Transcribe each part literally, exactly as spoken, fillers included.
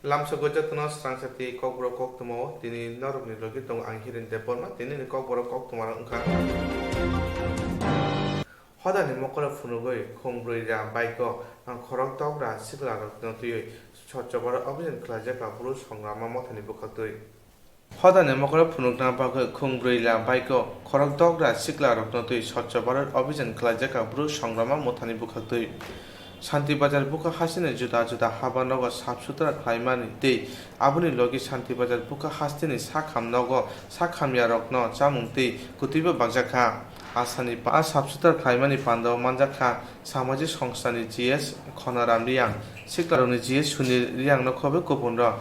Lamsogwi jotono swrangsa tei kokborok koktwmao tini norokni logi tongo ang Hiren Debbarma, tinini kokborok koktwmarok wngkha. Hodani mokolo phunugwi khungbrwi ria bike-o khorokdok ria siklarokno twiwi Swachh Bharat Abhiyan khlaijak kha Bru Songrama Mothani bwkhaktwi. Hodani mokolo phunukna bagwi khungbrwi ria bike-o khorokdok ria siklarokno twiwi Swachh Bharat Abhiyan khlaijak kha Bru Songrama Mothani bwkhaktwi. Shanti Bazar bukha hasteni juda juda haba nogo sap sutra khlaimani tei aboni logi Shanti Bazar bukha hasteni sakham nogo sakhamyarokno chamung tei kwtwibo bakjak kha. Asani pa-, a sap sutra khlaimani pandao manjak kha samajik songstani G S Khonaram Riyang, siklarokni G S Sunil Riyangno khobe kupunrok.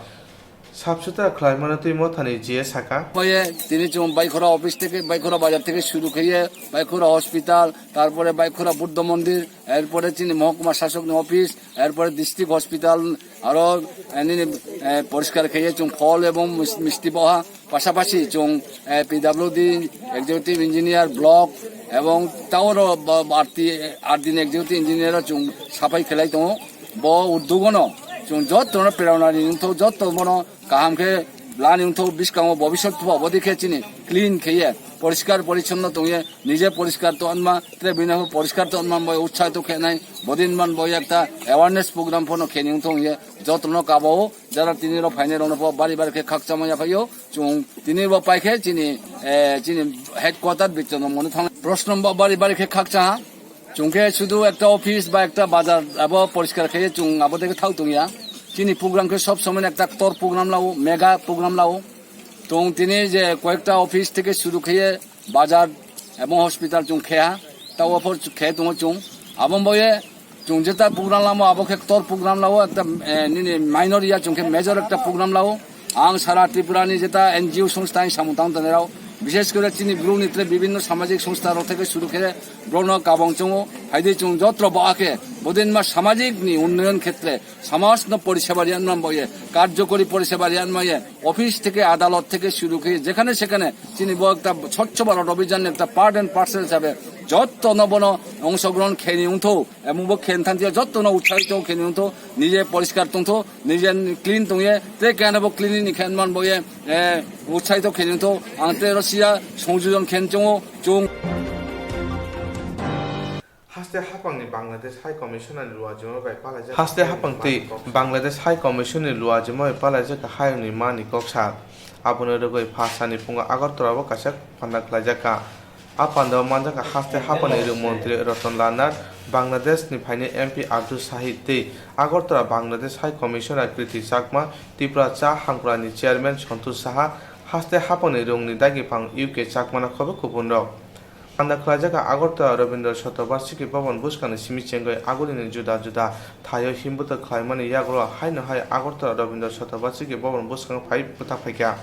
Sap sutra khlaimano twi mothani G S saka. Boye tini chwng Baikhora office theke, Baikhora bazar theke shuru khaiye, Baikhora hospital, tarpore Baikhora Buddha Mondir, erpore chini mohokuma sasokni office, erpore district hospital, aro, eh, nini, eh, poriskar khaiye chwng phol ebong mis-, misti boha, pasapasi chwng, eh, P W D, executive engineer, block, ebong taoro ba-, barti, eh, ardin executive engineer chwng sapai khelai tongo. Bo uddogono chwng jottono prerona ri wngthok, jotto bono kaham khe lani wngthok, bwskango bobisot thuba bodi khe chini clean kheye, poriskar porichonno tongye, nije poriskar to anma, tre bini poriskar to anma bai utsahi to khenai, bodin man bai ekta awareness program phono kheni wngthok ye, jottono kabao, jara tini ro phainai rokno pho bari bari khe khakchangma yaphaio, chwng tini bo paikhe chini, eh, chini headquarter Bichondra Moni thang, proshno bo bari bari khe khakchang ha. Chwng khe sudu ekta office ba ekta bazar abo poriskar khe chwng abo dege thao tongya. Chini program khe sob somoi ekta ktor program lao, mega program lao. Tong tini je koyekta office theke suru khe bazar ebong hospital chwng khe ha. Ta offer khe tongo chwng. Abo boye chwng jeta program lamo abo khe ktor program lao ekta, eh, nini minor ya chwng khe major ekta program lao. Ang sara Tripura ni jeta N G O songstha ni samung tang tongnai rok, bishesh kore chini Bru ni tre bibhinno samajik songstha rok theke suru khe borokno kabang chwngo, haidi chwng jotro bo akhe bodin ma samajik ni unnoyon khetre samaj no poriseba riyan man boye, karjokori poriseba riyan maye, office theke adalot theke suru khe jekhane sekhane chini bo ekta Swachh Bharat Abhijan ekta part and parcel hisabe jotto no bono ongsogrohon kheni wngtho. Emung bo khen thantia jotto no utsahi tong kheni wngtho, nije poriskar tongtho, nije clean tongye, tei kena bo clean ni khen man boye, eh, utsahi to kheni wngtho, ang tei ro siya songjujon khen chongo, chong. Haste hapangni Bangladesh High Commissioner ni luajima bai palaijak. Haste hapang tei Bangladesh High Commission ni luajima bai palaijak hayungni mani kok sa. Abono rwgwi phasani phungo Agartala o kaisa panda khlaijak kha. A pandao manjakha haste haphangni rwng montri Ratan Lal Nath, Bangladesh ni phainai M P Abdul Shahid tei Agartala Bangladesh High Commissioner Kriti Chakma, Tripura Cha Hangkra ni Chairman Santosh Saha, haste haphangni rwngni dagi phang U K Chakma no khobe kupunrok. Panda khlaijak kha Agartala Rabindra Shatobarshiki Bhavan bwskangni simi chengwi agulini juda juda thaio himbuto khlaimani yagulo haino hai Agartala Rabindra Shatobarshiki Bhavan bwskango phai bwthak phaikha.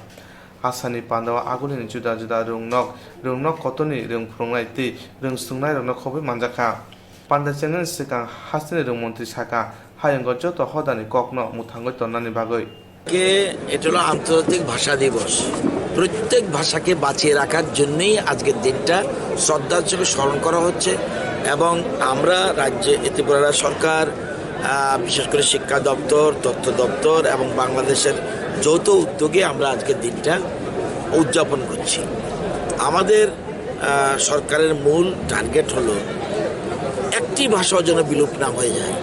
Asani pandao agulini juda juda rwngnok, rwngnok kotorni rwng phwrwngnai tei rwng swngnairokno khobwi manjakha. Panda chengnani swkang hasteni rwng montri sakha, hayungo joto hodani kokno mwthangwi tonnani bagwi. আজকে এটা হলো আন্তর্জাতিক ভাষা দিবস। প্রত্যেক ভাষাকে বাঁচিয়ে রাখার জন্যই আজকের দিনটা শ্রদ্ধার চোখে স্মরণ করা হচ্ছে এবং আমরা রাজ্যে, ত্রিপুরা সরকার, আহ, বিশেষ করে শিক্ষা দপ্তর, তথ্য দপ্তর এবং বাংলাদেশের যৌথ উদ্যোগে আমরা আজকের দিনটা উদযাপন করছি। আমাদের, আহ, সরকারের মূল টার্গেট হলো একটি ভাষাও যেন বিলুপ্ত না হয়ে যায়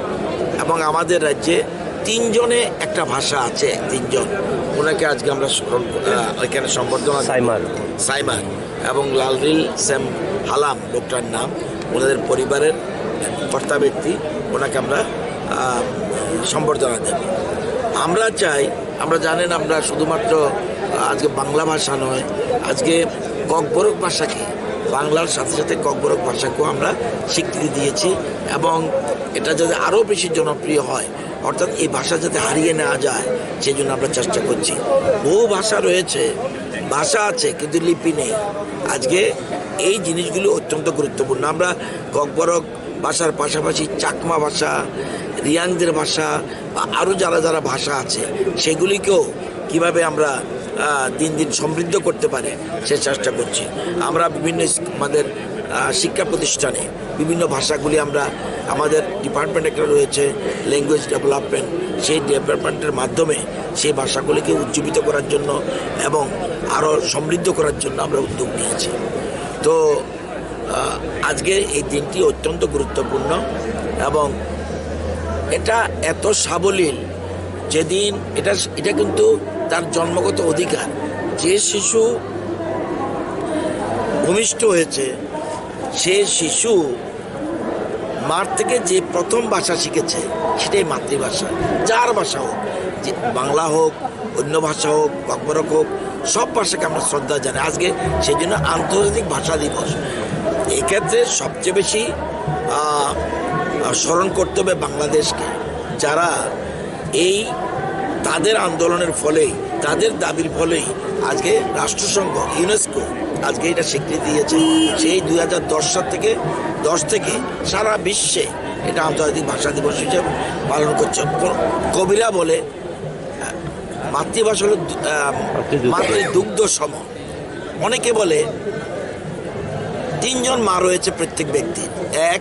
এবং আমাদের রাজ্যে তিনজনে একটা ভাষা আছে, তিনজন, ওনাকে আজকে আমরা স্মরণ, আহ, এখানে সম্বর্ধনা দেব। সাইমার। সাইমার এবং লালরিল সেম হালাম লোকটার নাম, ওনাদের পরিবারের কর্তা ব্যক্তি, ওনাকে আমরা, আহ, সম্বর্ধনা দেব। আমরা চাই, আমরা জানেন, আমরা শুধুমাত্র আজকে বাংলা ভাষা নয়, আজকে ককবরক ভাষাকে, বাংলার সাথে সাথে ককবরক ভাষাকেও আমরা স্বীকৃতি দিয়েছি এবং এটা যাতে আরও বেশি জনপ্রিয় হয়, অর্থাৎ এই ভাষা যাতে হারিয়ে না যায়, সেই জন্য আমরা চেষ্টা করছি। বহু ভাষা রয়েছে, ভাষা আছে কিন্তু লিপি নেই। আজকে এই জিনিসগুলো অত্যন্ত গুরুত্বপূর্ণ। আমরা ককবরক ভাষার পাশাপাশি চাকমা ভাষা, রিয়াংদের ভাষা বা আরও যারা যারা ভাষা আছে সেগুলিকেও কিভাবে আমরা, আহ, আহ, দিন দিন সমৃদ্ধ করতে পারে, সে চেষ্টা করছি। আমরা বিভিন্ন স্ক-, আমাদের, আহ, শিক্ষা প্রতিষ্ঠানে বিভিন্ন ভাষাগুলি আমরা, আমাদের ডিপার্টমেন্ট একটা রয়েছে, ল্যাঙ্গুয়েজ ডেভেলপমেন্ট, সেই ডিপার্টমেন্টের মাধ্যমে সেই ভাষাগুলিকে উজ্জীবিত করার জন্য এবং আরও সমৃদ্ধ করার জন্য আমরা উদ্যোগ নিয়েছি। তো, আহ, আজকের এই দিনটি অত্যন্ত গুরুত্বপূর্ণ এবং এটা এত সাবলীল, যেদিন এটা, এটা কিন্তু তার জন্মগত অধিকার। যে শিশু ভূমিষ্ঠ হয়েছে, সে শিশু মার থেকে যে প্রথম ভাষা শিখেছে, সেটাই মাতৃভাষা। যার ভাষা হোক, যে বাংলা হোক, অন্য ভাষা হোক, ককবরক হোক, সব ভাষাকে আমরা শ্রদ্ধা জানাই। আজকে সেই জন্য আন্তর্জাতিক ভাষা দিবস। এক্ষেত্রে সবচেয়ে বেশি, আহ, আহ, স্মরণ করতে হবে বাংলাদেশকে, যারা এই তাদের আন্দোলনের ফলেই, তাদের দাবির ফলেই আজকে রাষ্ট্রসংঘ, ইউনেস্কো আজকে এটা স্বীকৃতি দিয়েছে। সেই দুই হাজার দশ সাল থেকে, দশ থেকে সারা বিশ্বে এটা আন্তর্জাতিক ভাষা দিবস হিসেবে পালন করছে। ক-, কবিরা বলে, আহ, মাতৃভাষা হলো দু-, আহ, মাতৃদুগ্ধ। মাতৃদুগ্ধ সম। অনেকে বলে, তিনজন মা রয়েছে প্রত্যেক ব্যক্তির। এক,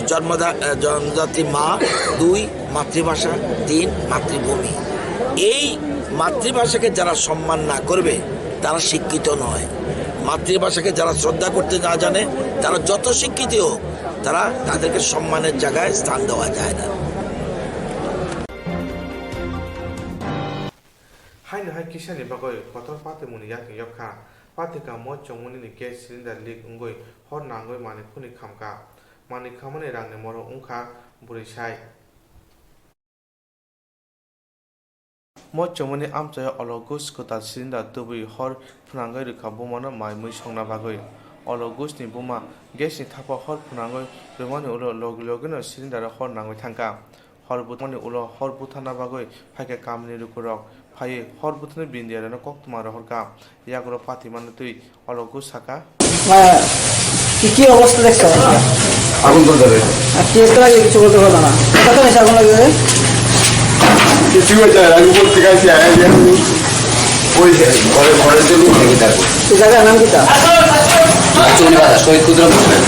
জন্মদা-, আহ, জন্মদাত্রী মা, দুই, মাতৃভাষা, তিন, মাতৃভূমি। এই মাতৃভাষাকে যারা সম্মান না করবে, তারা শিক্ষিত নয়। মাতৃভাষাকে যারা শ্রদ্ধা করতে না জানে, তারা যত শিক্ষিত হোক, তারা, তাদেরকে সম্মানের জায়গায় স্থান দেওয়া যায় না। Haino hai kisani bagwi kotor patimungni yakni yokha. Patika mo chongmani ni gas cylinder leak wngwi hor nangwi manwi khuni khamkha. Manwi khamani rangni moro wngkha bwrwi sai. Mo chongmani amchaio olo gus kwtal cylinder tubui hor phwnangwi rwkha bumano mai mui songna bagwi. Olo gusni buma gasni thapa hor phwnangwi rwmani ulo logi logino cylinder hor nangwi thangkha. Hor butharmani ulo hor butharna bagwi phaikha kamini lukurok. Phaiwi hor butharni bini diyarano koktwma rohorkha. Yago patimani twi ologo saka. আহ, কি, কি অবস্থা দেখছো? আগুন তো ধরে। আর কে এসে লাগে কিছু বলতে পারলো না। কোথা থেকে এসে আগুন লাগে? কিছু হয়েছে না, আমি বলতে চাইছি, আমি ওই ঘরে, ঘরের জন্য ভেঙে থাকবো। এই জায়গার নাম কিতা? চুনি বাজার, শহীদ ক্ষুদ্র মজুমদার।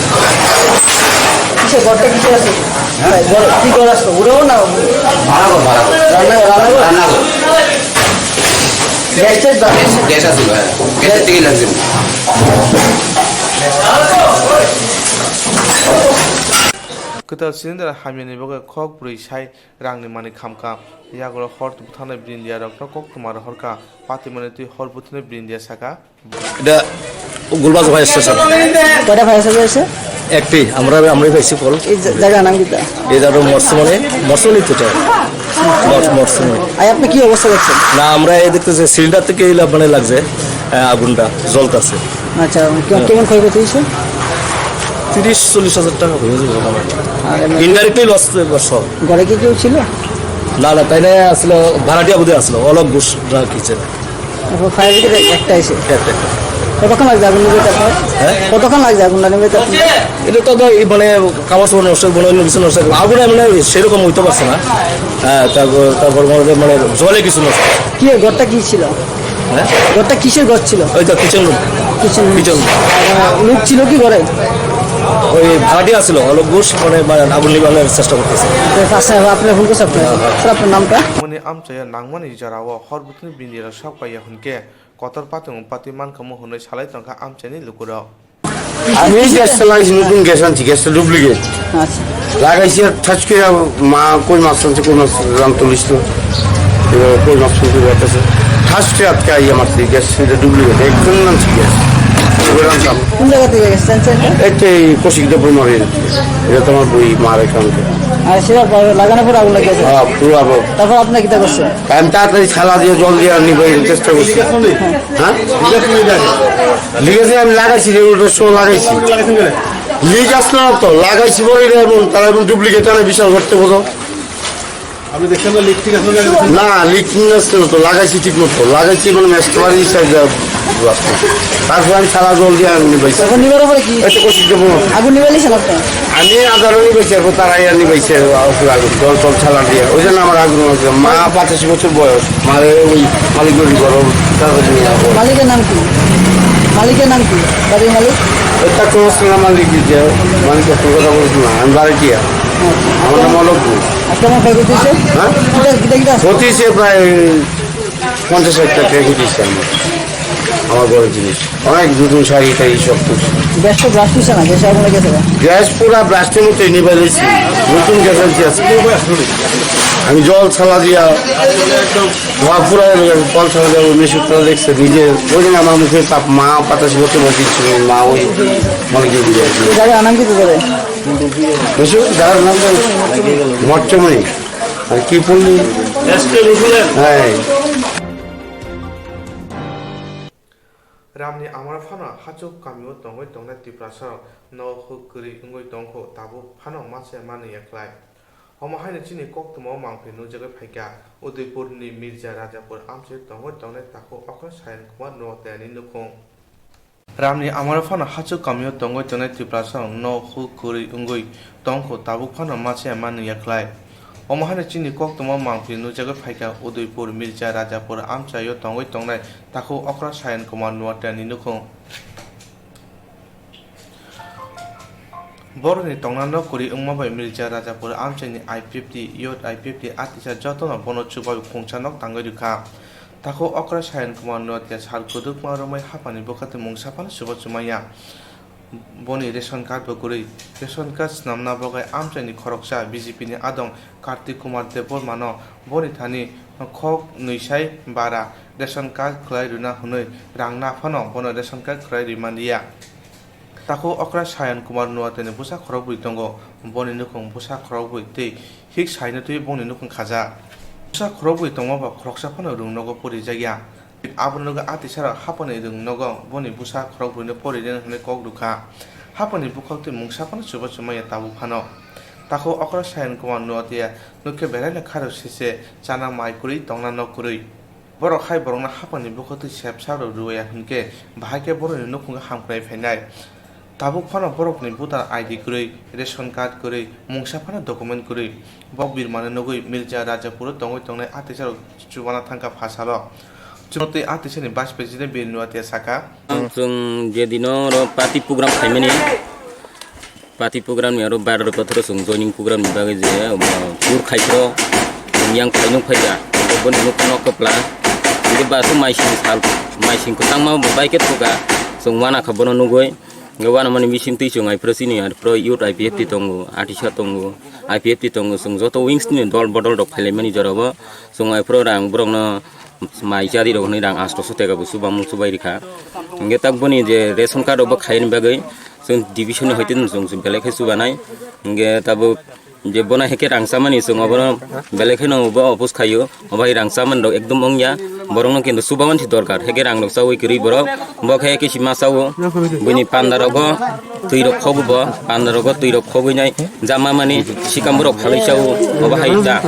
কিসের ঘরটা কিসের আছে? হ্যাঁ? ঘর, কি ঘর আছে? ওটাও না? ভাড়া ঘর, ভাড়া ঘর। রান্নাঘর, রান্নাঘর। রান্নাঘর। গ্যাস ট্যাস দাও। গ্যাস, গ্যাস আছে ভাই। গ্যাসের টিকিট লাগছে। Kwtal cylinder hamyani bagwi khok bwrwi sai rangni manwi khamkha. Yagulo hor butharnai bini diyarokno koktwma rohorkha. Patimani twi hor butharnai bini diya saka. এটা গোলবাজার ফায়ার স্টেশন। কয়টা ফায়ার সার্ভিস আছে? একটি, আমরা, আমরাই পাইছি কল। এই জা-, জায়গার নাম কিতা? এই জায়গার মরসুমনি, মরসুমনি তো এটা। মর-, মরসুমনি। আর আপনি কি অবস্থা দেখছেন? না, আমরা এই দেখতেছি সিলিন্ডার থেকে এই লা-, মানে লাগছে, আহ, আগুনটা জ্বলতেছে। আচ্ছা, কে-, হ্যাঁ। কেমন ক্ষয়ক্ষতি হয়েছে? তিরিশ চল্লিশ হাজার টাকা হয়ে যাবে মোটামুটি। আর এমনি ইনডাইরেক্টলি লস তো এবার সব। ঘরে কি কেউ ছিল? না, না, তাই না, আসলে ভাড়াটিয়া বোধহয় আসলো, অলক ঘোষ না কি ছিল। তারপর ফায়ার ব্রিগেড একটা এসে। একটা। কতক্ষণ লাগছে আগুন নিভাতে আপনার? হ্যাঁ? কতক্ষণ লাগছে আগুনটা নিভাতে আপনার? এটা তো ধর এই মানে কাপড় চোপড় নষ্ট, কোনো অন্য কিছু নষ্ট, আগুনে মানে সেরকম হইতে পারছে না। হ্যাঁ, তারপর, তারপর মনে হয় মানে জলে কিছু নষ্ট। কি ঘরটা কি ছিল? হ্যাঁ? ঘরটা কিসের ঘর ছিল? ওই তো kitchen room. Kitchen room. Kitchen room. আহ, লোক ছিল কি ঘরে? ওই ভাড়াটিয়া ছিল, অলক ঘোষ মানে, মানে আগুন নিভানোর চেষ্টা করতেছে। আচ্ছা, আপনি ফোন করছে আপনার? হ্যাঁ, হ্যাঁ। স্যার, আপনার নামটা? Mani amchaya nangmani jorao hor bwtharni bini rok sok paiya hwnkhe kotor patung pati mankhamu hwnwi salai tongkha amchaini lukurok. আমি গ্যাসটা লাগাইছি, নতুন গ্যাস আনছি, গ্যাসটা ডুপ্লিকেট। আচ্ছা। লাগাইছি আর ঠাস করে মা কই মাছ আনছে, কই মাছ রান তুলিস তো। এবার কই মাছ তুলতে যাচ্ছে। ঠাস করে আটকে আইয়া মারছে, গ্যাস এটা ডুপ্লিকেট, একদম আনছি গ্যাস। এবার আনতাম। কোন জায়গা থেকে গ্যাস আনছে এটা? এই তো এই কৌশিক দেব মারে। এটা তোমার বই মার এখান থেকে। আর সেটা লাগানোর পর আগুন লেগে গেছে? হ্যাঁ, পুরো আবার। তারপর আপনি কিতা করছেন? আমি তাড়াতাড়ি থালা দিয়ে জল দিয়ে আর নিভাই চেষ্টা করছি। হ্যাঁ? লিখেছে আমি লাগাইছি, রেগুলেটর সহ লাগাইছি। লিক আসলো না তো, লাগাইছি বলে এটা এমন, তারা এমন ডুপ্লিকেট আনে বিশাল করতে বলো। আপনি দেখছেন না লিক ঠিক আছে না? না, লিক ঠিক আছে না তো, লাগাইছি ঠিক মতো, লাগাইছি মানে ম্যাচ তো বাড়ি সাইড তারপর আমি সারা জল দিয়ে আমি নিবাইছি। তখন নিবার পরে কি? এই তো কষি দেবো। আগুন নিবাইলে সালাতে? আমি আদারও নিবাইছি, এরপর তারা ইয়া নিবাইছে, আগুন, জল টল সালা দিয়ে। ওই জন্য আমার আগুন হচ্ছে। মা পঁচাশি বছর বয়স, মারে ওই মালিক বাড়ি ঘর, তাড়াতাড়ি নিয়ে যাবো। মালিকের নাম কি? মালিকের নাম কি? বাড়ির মালিক? ওই তার কোনো আসলে মালিক যে, মালিক তো কথা বলছি না, আমি বাড়ি কি আর? আচ্ছা। আমার নাম অলক ঘোষ। আচ্ছা, আমার ক্ষয়ক্ষতি হয়েছে? হ্যাঁ? কিটা, কিটা, কিটা আছে? ক্ষতি হয়েছে প্রায় পঞ্চাশ হাজার টাকা ক্ষতি হয়েছে আমার। আমার ঘরের জিনিস। অনেক নতুন শাড়ি টাড়ি সব কিছু। গ্যাস তো ব্লাস্ট হয়েছে না, গ্যাস আগুন লেগেছে না? গ্যাস পুরা ব্লাস্টের মতো নিভে গেছে। নতুন গ্যাস আনছি আজকে। আমি জল ছালা দিয়া ধোয়া পুরা হয়ে গেল। জল ছালা দিয়া ওই মেশিনটা দেখছে নিজে। ওই দিন আমার মুখে তাপ, মা পাতাশি বছর বয়সী ছিল, মা ওই মনে কি দিয়ে। তো জায়গার নাম কি তো জায়গায়? বুঝছো? জায়গার নাম তো মঠচমনি। আর কি বললি? হ্যাঁ। Ramni amaro phano hachuk kamio tongwi tongnai Tiprasarok no huk kwrwi wngwi tongkho, tabuk phano mase manwi ya khlai. Omo haino chini koktwmao mangphi nukjagwi phaikha Udaipurni Mirja Rajapur amchaio tongwi tongnai takhuk okra Sayan Kumar Noatia ni nukhung. Ramni amaro phano hachuk kamio tongwi tongnai Tiprasarok no huk kwrwi wngwi tongkho, tabuk phano mase manwi ya khlai. Omo haino chini koktwmao mangphi nukjagwi phaikha Udaipur Mirja Rajapur amchaio tongwi tongnai takhuk okra Sayan Kumar Noatia ni nukhung. Borokni tongna nok kwrwi wngma bai Mirja Rajapur amchaini I P F T, Youth I P F T atisa jotono bono chubawi khungsa nok tangwi rwkha. Takhuk okra Sayan Kumar Noatia sal kwdwkma romwi haphangni bwkhak twi mungsa phano chuba chumaya. Boni ration card bo kwrwi. Ration card swnamna bagwi amchaini khoroksa B J P ni adong Kartik Kumar Debbarma no boni thani khok nwi sai bara ration card khwlai rwna hwnwi rang na phano bono ration card khwlai rwi man liya. Takhuk okra Sayan Kumar Noatia ni bwsa khorokbwi tongo, boni nukhung bwsa khorokbwi tei hik saino twi bongni nukhung khajak. Bwsa khorokbwi tongma ba khoroksa phano rwng nogo porijakya. Abono nugwi atisarok haphangni rwng nogo boni bwsa khorokbwino porinani hwnwi kok rwkha. Haphangni bwkhak twi mungsa phano chuba chumaya tabuk phano. Takhuk okra Sayan Kumar Noatia nukhe belaino kharok sese chana mai kwrwi tongna nok kwrwi. Borok hai borokno haphangni bwkhak twi sepsa rw rwya hwnkhe bahai khe borokni nukhungo hamkrai phainai. Tabuk phano borokni voter I D kwrwi, ration card kwrwi, mungsa phano document kwrwi. Bok birmano nugwi Mirja Rajapuro tongwi tongnai atisarok chubana thangkha pha salo. Chubana twi atisani Vice President Bir Noatia saka. Chwng je dino oro party program khaimani, party program ni oro baro rwkha thoro chwng joining program ni bagwi je, um, tour khai phro, chwng yang phaino phaikha, boni nokno kwpla, je basu maising sal, maising kwchangma bai khe thukha, chwng uanakha bono nugwi. Hwnkhe uanamani bising twi chwng aphro chini aphro youth I P F T tongo, atisa tongo, I P F T tongo, chwng joto wings ni dol bodol rok phailaimani jorao chwng aphro rang borokno mai chari rok hwnwi rang astoso teka bo chubamung chubai rikha. Hwnkhe tak boni je ration card rok bo khaini bagwi chwng division ni hoite chwng belai khe chubanai. Hwnkhe tabuk je bono heke rang chamani chwng obono belai kheno bo oppose khaio. Obo hai rang chamani rok ekdom wngya. Borokno kintu chubaman si dorkar. Heke rang rok chaui kwrwi borok. Bo khe kisi ma chao. Buini panda rogo twi rok khobo bo. Panda rogo twi rok khobwi nai. Jama mani sikam borok phalwi chao. Obo hai da.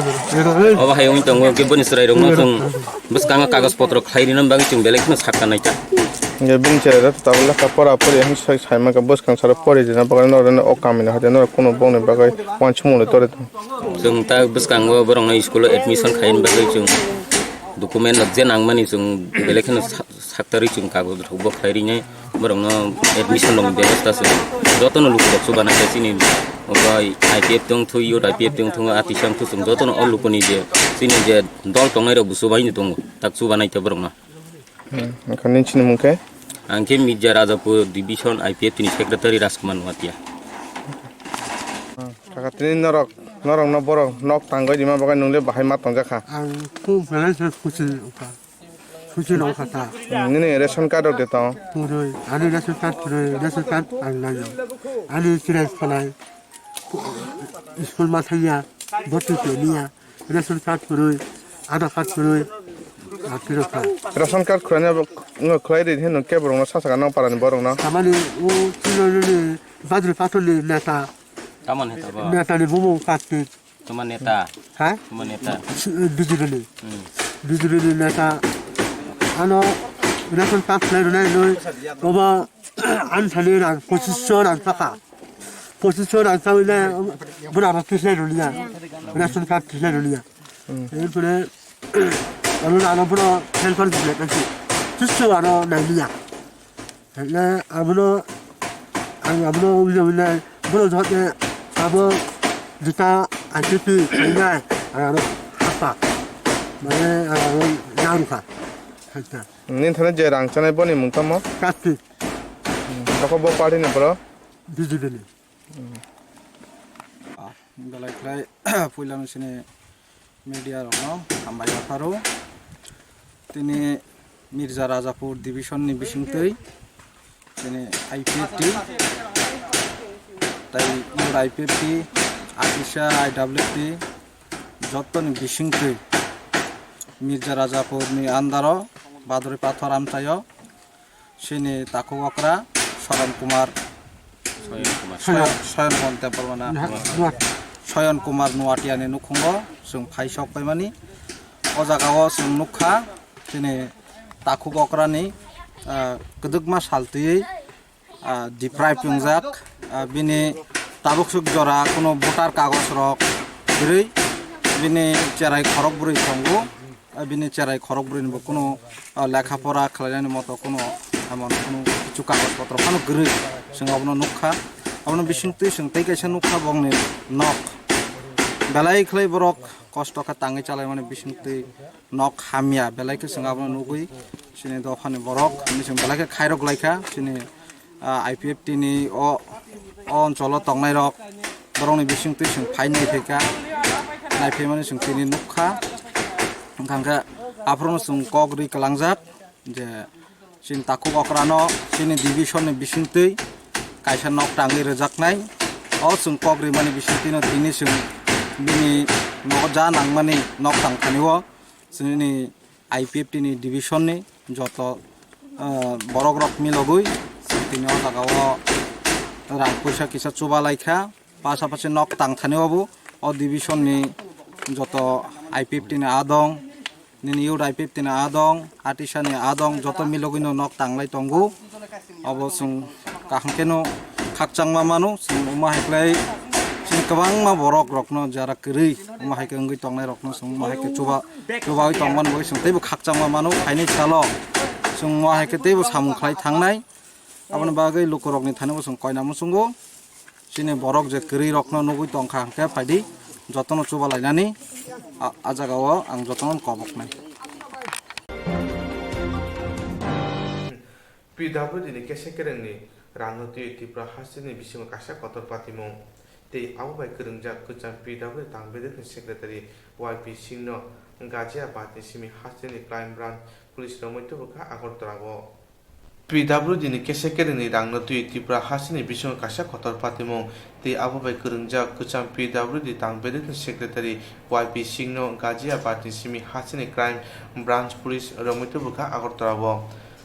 Obo hai wngwi tongo khe boni chwrai rokno chwng bwskango kagoj potro khlai rina bagwi chwng belai kheno sakha naikha. Hingke bini cherai rok tabuk lekha pora pori hai sai, sai mangkha bwskang saro pori rina bagwi norok o kamini hoite norok kunu bongni bagwi wansukmung le tore. Chwng ta bwskango borokno school o admission khaina bagwi chwng document rok je nangmani chwng belai kheno sa-, saktarwi chwng kagoj rok bo khlai rinai borokno admission rokni bebosta chwng jotono lukurok chubanai khe chini obo I P F tongthwi, youth I P F tongthwi, atisa wngthwi chwng jotono o lukuni je chini je dol tongnai rok bo chubaino tongo tak chubanai khe borokno. Hmm, wngkha nini sinimung khe? Ang khe Mirja Rajapur Division I P F T ni Secretary Rajkumar Noatia. Hmm, kaka tini norok, norokno borok nok tangwi rima bagwi nwng le bahai ma tongjak kha? Ang khu belai se khusi wngkha. Khusi wngkha ta. Hmm, nini ration card rok de tong? Purui, ani ration card purui, ration card ang naiyo. Ani chwrai phalai, school ma thangya, bwtwi toniya. Ration card kwrwi, Aadhaar card kwrwi, ah, tiro kha. Ration card khwlainai bo, no, khwlai ri hino kebo rokno sa saka nang parani borokno. Tamani o chini nini Badri Pathorni neta. Tamo neta bo? Netani bumung Kartik. Tuma neta? Ha? Tuma neta? Si-, B J P ni. Hmm. B J P ni neta. Ano Ration card khlai rwnai nwi obo ang thani rang pochisho rang saka. Pochisho rang sawi le bwrang rok khlai rwliya. Ration card khlai rwliya. Erpore ano ano bwrok helper khlai kasi. Pochisho ano nailiya. Hwnle abono ang abono ulo ulo bono jote sabo juta antipi khainai ang ano hapa. Mane ang ano narukha. Hwnta. Nini thani je rang chanai boni mung tamo? Kasti. Bokho bo party ni bro? B J P ni. Belai khlai puilano sini media rokno hambai yapharo. Tini Mirza Rajapur division ni bisingtwi tini I P F T tai I P F T, Atisa, I W T jottoni bisingtwi Mirza Rajapur ni andaro Badri Pathor amchaio. Chini takhuk okra Soyon Kumar, Soyon Kumar. Soyon, Soyon Kumar Debbarma na? Soyon Kumar Nuatia ni nukhungo chwng phaisok paimani. O jaga o chwng nukha chini takhuk okra ni, ah, kwdwkma sal twiwi, ah, deprive wngjak. Ah, bini tabuk swk jora kuno voter kagoj rok kwrwi, bini cherai khorok bwrwi tongo. Ah, bini cherai khorok bwrwini bo kuno, ah, lekha pora khlainani moto kuno, emon kuno kichu kagoj potro phano kwrwi, chwng abono nukha. Abono bisingtwi chwng tei kaisa nukha bongni nok. Belai khlai borok kosto khe tangwi chalaimani bisingtwi nok hamya, belai khe chwng abono nugwi chini dophani borok, hinwi chwng belai khe khairok laikha chini ah, I P F T ni o, o oncholo tongnai rok borokni bisingtwi chwng phai nai phaikha, nai phaimani chwng tini nukha. Wngkha hwnkhe aphuru chwng kok ri kwlangjak je chini takhuk okrano chini division ni bisingtwi kaisa nok tangwi rwjaknai. O chwng kok rimani bisingtwino tini chwng bini nogo ja nangmani nok tang thani o chini I P F T ni division ni joto, ah, borok rok milogwi tini o jaga o rang puisa kisa chuba laikha, pasapasi nok tang thani o bo o division ni joto I P F T ni adong, nini youth I P F T ni adong, Atisa ni adong, joto milogwi no nok tanglai tongo. Obo chwng kaham kheno khakchangma mano, chwng omo hai khlai chini kwbangma borok rokno jara kwrwi omo hai khe wngwi tongnai rokno chwng omo hai khe chuba, chubawi tongmani bagwi chwng teibo khakchangma mano. Phainai salo chwng omo hai khe teibo samung khlai thangnai, aboni bagwi lukurokni thani bo chwng koina muchungo. Chini borok je kwrwi rokno nugwi tongkha hwnkhe phaidi jotono chuba lainani a, a jaga o ang jotono koboknai. P W D ni kesa kerengni rangno twiwi Tripura hasteni bisingo kaisa kotor patimung tei abo bai kwrwngjak kwcham P W D tang bedekni secretary Y P Singh no Ghaziabad ni simi hasteni crime branch police romwi tubukha Agartala o. P W D ni kesa kerengni rangno twiwi Tripura hasteni bisingo kaisa kotor patimung tei abo bai kwrwngjak kwcham P W D tang bedekni secretary Y P Singh no Ghaziabad ni simi hasteni crime branch police romwi tubukha Agartala o.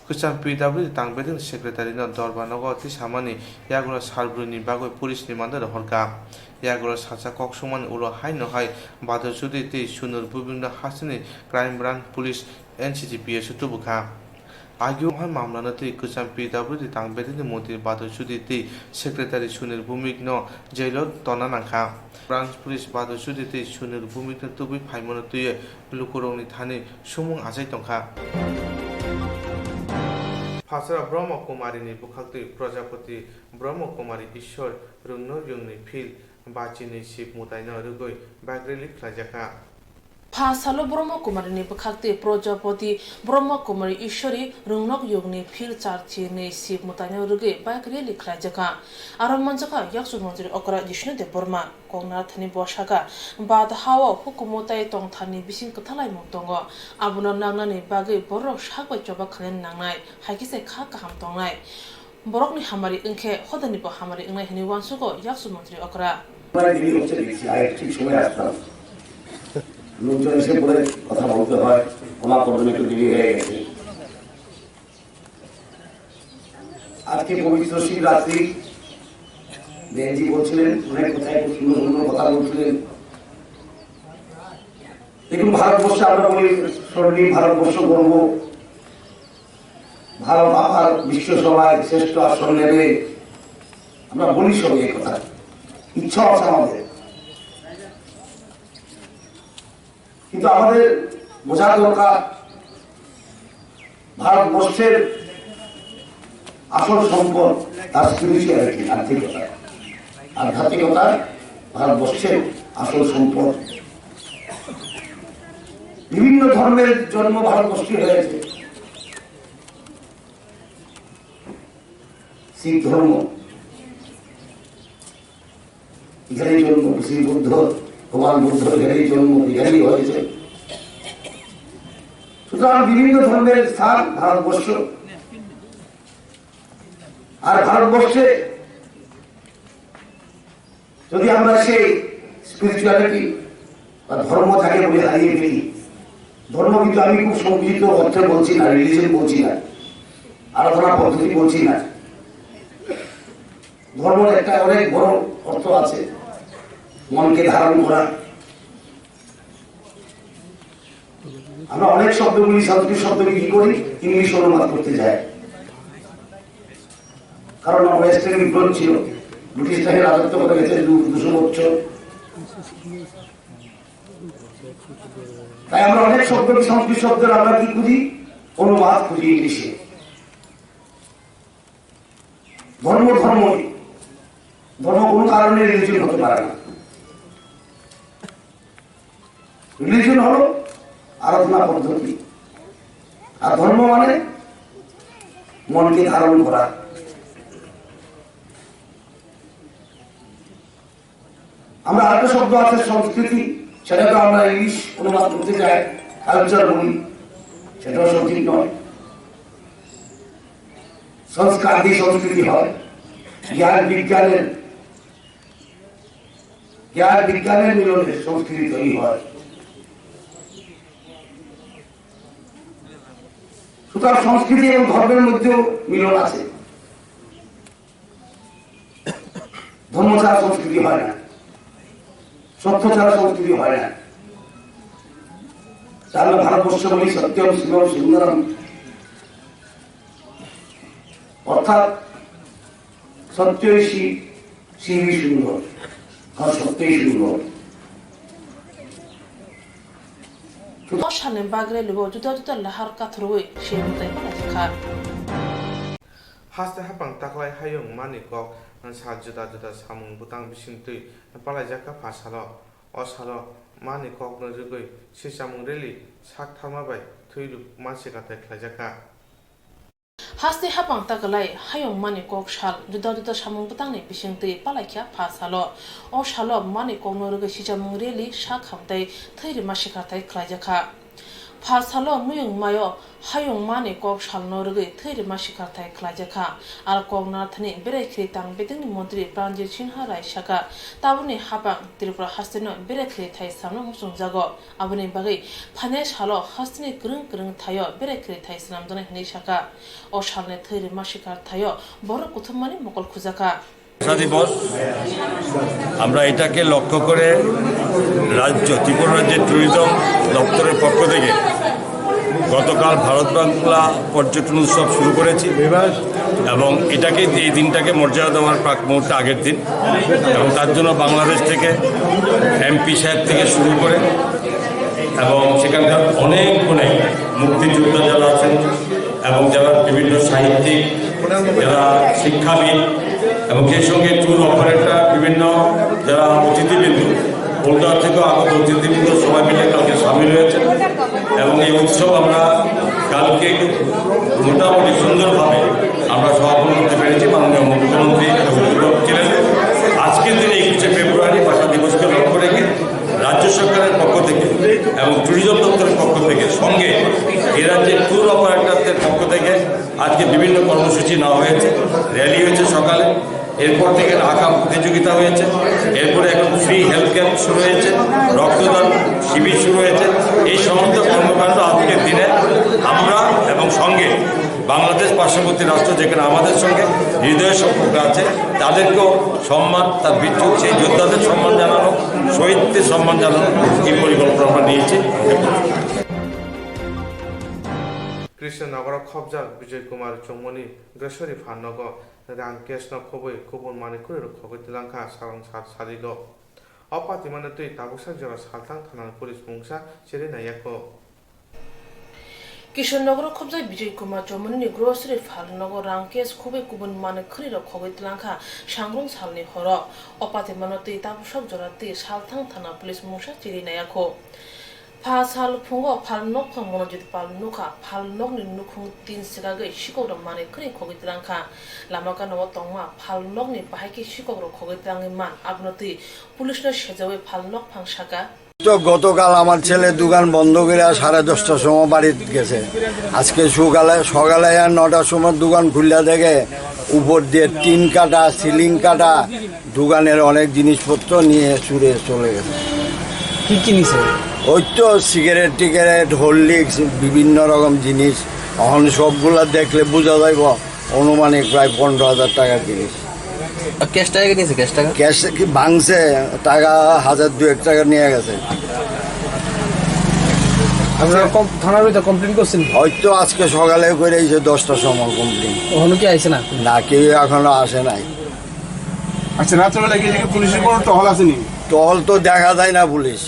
Kwcham P W D tang bedekni secretary no Dorbar nogo twi samani yagulo sal brwi ni bagwi police ni mando rohorkha. Yagulo sacha kok sungmani ulo haino hai Bador Chudri tei Sunur Bhumik no hasteni crime branch police N C G P S o tubukha. Agio hai mamla no twi kwcham P W D tang bedekni montri Bador Chudri tei secretary Sunur Bhumik no jail o tonna nangkha. Branch police Bador Chudri tei Sunur Bhumik no tubui phaimano twiwi lukurokni thani sumung achai tongkha. Phasra Brahma Kumari ni bwkhaktwi Prajapati Brahma Kumari Ishwar Rungno Yungni Phil bachini Shiv Mutai no rwgwi bike rally khlaijakha. Pha salo Brahma Kumari ni bwkhaktwi Prajapati Brahma Kumari Ishwari Rungnok Yungni Phil charthi ni Shiv Mutai no rwgwi bike rally khlaijakha. Aro manjakha Yakchu Manjri Okra Jishnu Debbarma. Kok narwkthani bo sakha, bad ha-o hukumu tei tongtharni bising kwthalaimung tongo. Abono nangnani bagwi bororok sak bai choba khlaina nangnai, hai khe se kha kaham tongnai. Borokni hamari wngkhe hodanibo hamari wngnai hwnwi uansugo Yakchu Manjri Okra. লোকজন এসে বলে কথা বলতে হয়, ক্ষমা করবেন, একটু দেরি হয়ে গেছে। আজকে পবিত্র শিবরাত্রি, বেনজি বলছিলেন, অনেক কথায় খুব সুন্দর সুন্দর কথা বলছিলেন। দেখুন, ভারতবর্ষে আমরা বলি স্বর্ণিম ভারতবর্ষ গর্ব, ভারত আবার বিশ্বসভায় শ্রেষ্ঠ আসন নেবে। আমরা বলি সবাই এই কথা, ইচ্ছা আছে আমাদের, কিন্তু আমাদের বোঝা দরকার ভারতবর্ষের আসল সম্পদ তার স্পিরিচুয়ালিটি, আধ্যাত্মিকতা। আধ্যাত্মিকতা ভারতবর্ষের আসল সম্পদ। বিভিন্ন ধর্মের জন্ম ভারতবর্ষে হয়েছে। শিখ ধর্ম, এখানেই জন্ম, শ্রী বুদ্ধ, ভগবান বুদ্ধ এখানেই জন্ম, এখানেই হয়েছে। সুতরাং বিভিন্ন ধর্মের স্থান ভারতবর্ষ। আর ভারতবর্ষে যদি আমরা সেই স্পিরিচুয়ালিটি বা ধর্ম থাকে বলে হারিয়ে ফেলি, ধর্ম কিন্তু আমি খুব সংকুচিত অর্থে বলছি না, রিলিজিয়ন বলছি না, আরাধনা পদ্ধতি বলছি না। ধর্মর একটা অনেক বড় অর্থ আছে, মনকে ধারণ করা। আমরা অনেক শব্দগুলি, সংস্কৃত শব্দগুলি কি করি, ইংলিশ অনুবাদ করতে যাই, কারণ ওয়েস্টার্ন ইনফ্লুয়েন্স ছিল, ব্রিটিশ তাকে রাজত্ব করে গেছে দু- দুশো বছর। তাই আমরা অনেক শব্দ, সংস্কৃত শব্দের আমরা কি খুঁজি, অনুবাদ খুঁজি ইংলিশে। ধর্ম ধর্মই, ধর্ম কোনো কারণে রিলিজিয়ন হতে পারে না। রিলিজিয়ন হলো আরাধনা পদ্ধতি, আর ধর্ম মানে মনকে ধারণ করা। আমরা আরেকটা শব্দ আছে সংস্কৃতি, সেটাকে আমরা ইংলিশ অনুবাদ করতে যাই কালচার বলি, সেটাও সঠিক নয়। সংস্কার দিয়ে সংস্কৃতি হয়, জ্ঞান বিজ্ঞানের, জ্ঞান বিজ্ঞানের মিলনে সংস্কৃতি তৈরি হয়। সুতরাং সংস্কৃতি এবং ধর্মের মধ্যেও মিলন আছে। ধর্ম ছাড়া সংস্কৃতি হয় না, সত্য ছাড়া সংস্কৃতি হয় না। তাহলে ভারতবর্ষ বলি সত্যম শিবম সুন্দরম, অর্থাৎ সত্যই শিব, শিবই সুন্দর, আর সত্যই সুন্দর। O salni bagre lugo juda juda lahar kathorwi swi mwtai phalai kha. Haste hapang taklai hayung mani kok sa juda juda samung bwtang bisingtwi palaijak kha pha salo. O salo mani kokno rwgwi sichamung rally sak tharma bai thwi rwk ma swkangthai khlaijak kha. Haste hapang taklai hayung mani kok sal juda juda samung bwtangni bisingtwi palaikha pha salo. O salo mani kokno rwgwi sichamung rally sak hamtwi thwi rwma swkangthai khlaijak kha. Pha salo muyung mayo hayung mani kok salno rwgwi thwi rwma swkangthai khlaijak kha. Aro kok narwkthani berai khiri tang bedengni montri Pranjit Sinha Rai saka, tabukni hapang Tripura hasteno berai khiri thai salno muchungjago. Aboni bagwi phainai salo hasteni kwrwng kwrwng thaio berai khiri thai swnamjaknai hwnwi saka. O salni thwi rwma swkang thaio borok kuthumani mokol khujakha. ভাষা দিবস, আমরা এটাকে লক্ষ্য করে রাজ্য, ত্রিপুরা রাজ্যের ট্যুরিজম দপ্তরের পক্ষ থেকে গতকাল ভারত বাংলা পর্যটন উৎসব শুরু করেছি এবং এটাকে, এই দিনটাকে মর্যাদা দেওয়ার প্রাক মুহূর্তে আগের দিন এবং তার জন্য বাংলাদেশ থেকে এমপি সাহেব থেকে শুরু করে এবং সেখানকার অনেক অনেক মুক্তিযোদ্ধা যারা আছেন এবং যারা বিভিন্ন সাহিত্যিক, যারা শিক্ষাবিদ এবং সেই সঙ্গে ট্যুর অপারেটর, বিভিন্ন যারা অতিথিবৃন্দ, কলকাতা থেকেও আগত অতিথিবৃন্দ সবাই মিলে কালকে সামিল হয়েছে এবং এই উৎসব আমরা কালকে মোটামুটি সুন্দরভাবে আমরা সমাপন করতে পেরেছি। মাননীয় মুখ্যমন্ত্রী উপস্থিত ছিলেন। আজকের দিনে একুশে ফেব্রুয়ারি ভাষা দিবসকে লক্ষ্য রেখে রাজ্য সরকারের পক্ষ থেকে এবং ট্যুরিজম দপ্তরের পক্ষ থেকে, সঙ্গে এ রাজ্যের ট্যুর অপারেটরদের পক্ষ থেকে আজকে বিভিন্ন কর্মসূচি নেওয়া হয়েছে। র্যালি হয়েছে সকালে, এরপর থেকে আঁকা প্রতিযোগিতা হয়েছে, এরপরে এখন ফ্রি হেলথ ক্যাম্প শুরু হয়েছে, রক্তদান শিবির শুরু হয়েছে। এই সমস্ত কর্মকাণ্ড আজকের দিনে আমরা এবং সঙ্গে বাংলাদেশ পার্শ্ববর্তী রাষ্ট্র, যেখানে আমাদের সঙ্গে হৃদয়ের সম্পর্ক আছে, তাদেরকেও সম্মান, তার বিচ্ছু সেই যোদ্ধাদের সম্মান জানানো, শহীদদের সম্মান জানানো, এই পরিকল্পনা আমরা নিয়েছি। Krishnanagar o khobjak Bijoy Kumar Chongmani grocery phalnogo rang cash no khobwi kubun manwi kwrwi rok khogwi twlangkha salong sat sarigo. O patimano twi tabuksak jora Salthang thanani police mungsa chiri naiyakho. Kishonnogoro khobjak Bijoy Kumar Chomoni ni grocery phalnogo rang cash khobwi kubun manwi khwnwi rok khogwi twlangkha sangrung salni horo. O patimano twi tabuksak jora twi Salthang thana police mungsa chiri naiyakho. Pha sal phungo phalnok phang Monojit Pal nukha, phalnokni nukhung tin swkagwi sikokrok manwi khwnwi khogwi twlangkha. Lama gana o tongma phalnokni bahai khe sikokrok khogwi twlangwi man, abono twi police no sejawi phalnok phang saka. তো গতকাল আমার ছেলে দোকান বন্ধ করে সাড়ে দশটার সময় বাড়িতে গেছে। আজকে সকালে, সকালে আর নটার সময় দোকান খুললে দেখে উপর দিয়ে টিন কাটা, সিলিং কাটা, দোকানের অনেক জিনিসপত্র নিয়ে চুরে চলে গেছে। কি কি নিছে? ওই তো সিগারেট টিগারেট, হরলিক্স, বিভিন্ন রকম জিনিস। এখন সবগুলা দেখলে বোঝা যাইব আনুমানিক প্রায় পনেরো হাজার টাকার জিনিস। আর ক্যাশ টাকা কি নিছে? ক্যাশ টাকা? ক্যাশ কি ভাঙছে? টাকা হাজার দুয়েক টাকা নিয়ে গেছে। আপনারা কম-, থানার ভিতরে কমপ্লেন করছেন? হয়তো আজকে সকালে করে এসে দশটার সময় কমপ্লেন। ওখানে কি আইছে না? না, কেউ এখনো আসে নাই। আচ্ছা, রাত্রেবেলা কি এদিকে পুলিশের কোনো টহল আসেনি? টহল তো দেখা যায় না পুলিশ।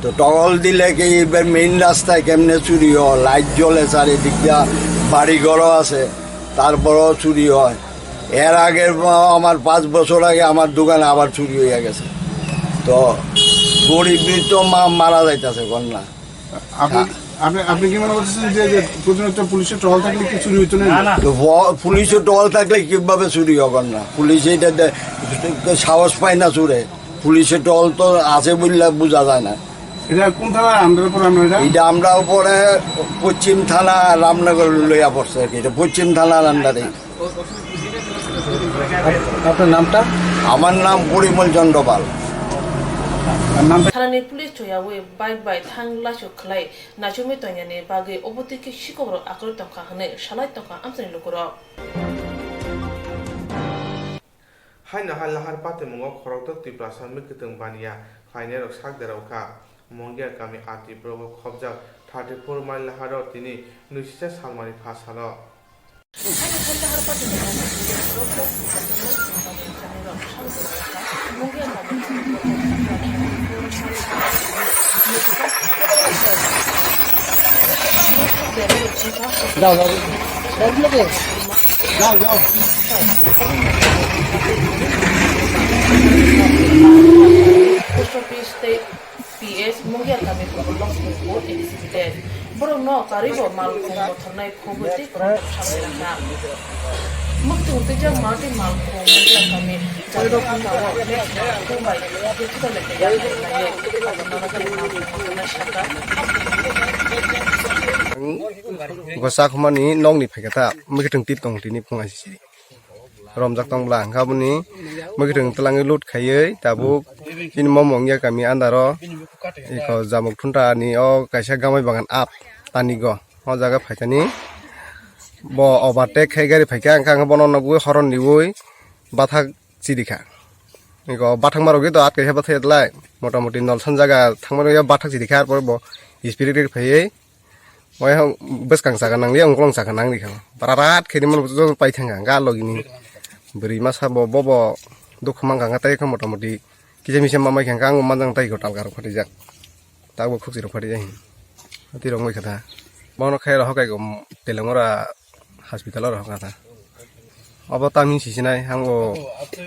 তো টহল দিলে কি এবার মেইন রাস্তায় কেমনে চুরি হয়? লাইট জ্বলে চারিদিক দিয়া, বাড়ি ঘরও আছে, তারপরেও চুরি হয়। এর আগে আমার পাঁচ বছর আগে আমার দোকানে আবার চুরি হয়ে গেছে। তো গরিব তো মা-, মারা যাইতেছে কন্যা। আপনি, হ্যাঁ। আপনি, আপনি কি মনে করতেছেন যে, যে প্রতিনিয়ত পুলিশের টহল থাকলে কি চুরি হইতো না? তো ব-, পুলিশের টহল থাকলে কিভাবে চুরি হবে না? পুলিশ এটা দে-, সাহস পায় না চুরে। পুলিশের টহল তো আছে বললে বোঝা যায় না। এটা কোন থানার আন্ডারে পড়ে আমরা এটা? এটা আমরা পড়ে পশ্চিম থানা রামনগর লইয়া পড়ছে আর কি। এটা পশ্চিম থানার আন্ডারে। আপ-, আপনার নামটা? আমার নাম পরিমল চন্দ্র পাল। আর নাম? Thanani police choyawi bike bai thang laisok khlai nachomwi tongyani bagwi obo twi khe sikokrok akwrwi tongkha hwnwi salai tongkha amchaini lukurok. Haino hai lahar patimungo khorokthok Tiprasa mwkhwtwng baniya khlainairok sak derao kha. Mongia kami R T block o khobjak thirty four mile laharo tini nwisisa salmani pha salo. Jao, jao. Jao, jao. Post office tei P S Mungia kami Longpur Exhibit. Borok no karwi bo malkhung bothornai khogwi tei khorokthok samni rwkha. Mwkhwtwng twijak Martin malkhung Mungia kami Jadok Handa o Kumbai Digital India kailaio. Abono tei malkhung bothornai sakha. Gosakmani nokni phaikha ta mwkhwtwng tip tong tini phung aisisi. Romjak tong bwla, hwnkhe aboni mwkhwtwng twlangwi lut khaiwi tabuk chini momo wngya kami andaro iko jamuk thunta ni o kaisa gamai bagan ap tanigo o jaga phaitani bo overtake khai gari phaikha, hwnkhe ang bono nugwi horon riwi bathak chirikha. Iko bathakma rogwi to at kaisa bathai lai motamoti nolsan jaga thangmani bathak chirikha, arpore bo speed phaiwi Wai ha bwskang saka nangli, ungkulung saka nangli kha. Bara rat khe rimani bo joto pai thangkha, ga logi ni bwrwi masa bo, bo, bo dukhu mankha, wngkha tei khe motamoti kisa misa ma mai kha, wngkha ang manjak tei kotal kha rok phatijak. Tabuk khukchi rok phatijak hin. Twi rok wngwi kha ta. Bono khe rohor kai ko Telemura hospital o rohor kha ta. Obo tamni sisinai, ang bo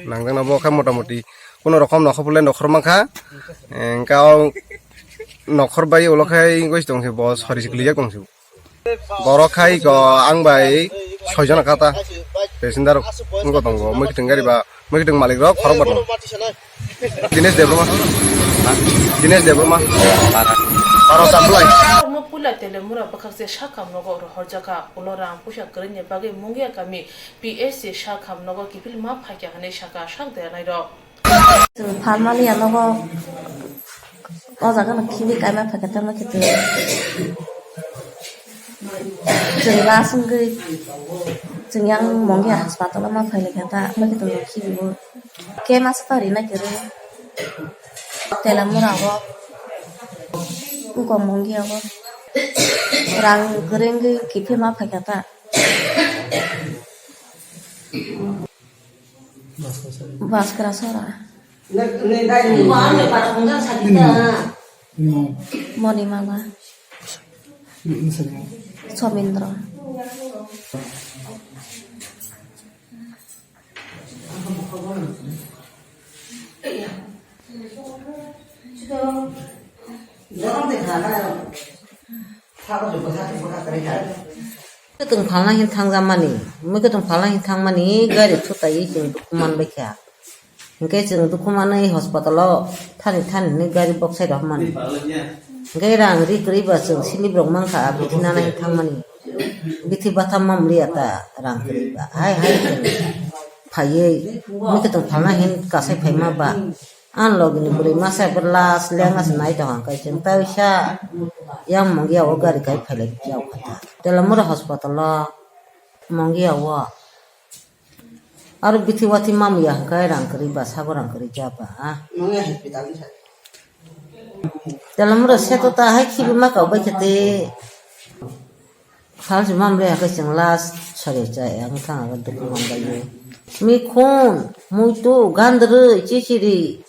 nangjakno bo khe motamoti kuno rokom nokhor bole nokhor mankha. Engka o nokhor bai ulo khai wngwi tong khe bo sori se kwlijak tong se. Borok khai ko ang bai soi jona kha ta. Passenger wngkha tongo, mwkhwtwng gari ba, mwkhwtwng malik rok khorok ba tongo. Dinesh Debbarma. Dinesh Debbarma. Para Samplai. Borokno puila Telemura bwkhakse sakam nogo rohorjakha. Ulo rang puisa kwrwini bagwi Mungia kami P S C sakam nogo kiphilma phaikha hwnwi sakha sak deranairok. Chwng phalmani anogo o jaga no khibi kaima phaikha tamo khe chwng. Chwng last wngwi chwng yang Mongia hospital o ma phailai kha ta, amai khe tongo khibibo. Khe masa pari na khe rw Telamura o wngkha Mongia o. Rang kwrwi wngwi kiphilma phaikha ta. Baskra sora. Moni mama. Somindro. Mwkhwtwng phalna hin thangjakmani, mwkhwtwng phalna hin thangmani gari thutai chwng dukhu manbaikha. Hinkhe chwng dukhu manwi hospital o thani thani hinwi gari boksai rok mani. Hinkhe rang ri kwrwi ba chwng sini borok mankha, bithi nana hin thangmani. Bithi batham mamliya ta rang kwrwi ba. Hai hai chwng phaiwi mwkhwtwng phalna hin kasai phaima ba. Ang logi ni bwrwi masa ebo last lengna se nai tongo, hwnkhe chwng tai sa yang Mongia o gari kai phailai ya kha ta. Telamura hospital o Mongia o. Aro bithi wathi mamu ya hwnkhe rang kwrwi ba, sabo rang kwrwi ja ba. Telamura seto ta hai khibi ma kau bai khe te. Salsi mamle hake chwng last sari chai ang thang aga dukhu manbaio. Mikhun, muitu, gandrwi, chichiri.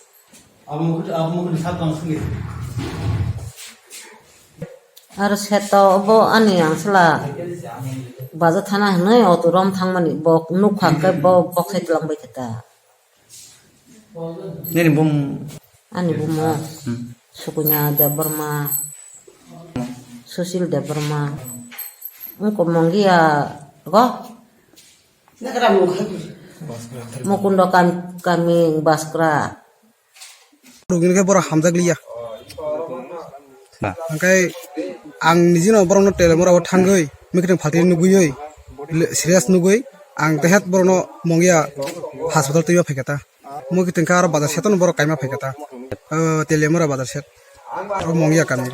Abo mukut, abo mukut ni sat bang sungit. Aro seto bo ani ang sala baja thana hinwi auto rom thangmani bok nukha hwnkhe bo boksai twlang bai khe ta. Nini bum. Ani bumo. Hmm. Sukunya Debbarma, Susil Debbarma, wngkha Mongia go. Mukunda kam-, kami Baskra. Rugini khe borok hamjak liya. Hwnkhe ang nijino borokno Telamura o thangwi mwkhwtwng phaltwi nugwiwi le-, serious nugwi ang tehet borokno Mongia hospital twiwi phaikha ta. Mwkhwtwng khe aro bazar seto no borok kaima phaikha ta. O Telamura bazar set. O Mongia kami.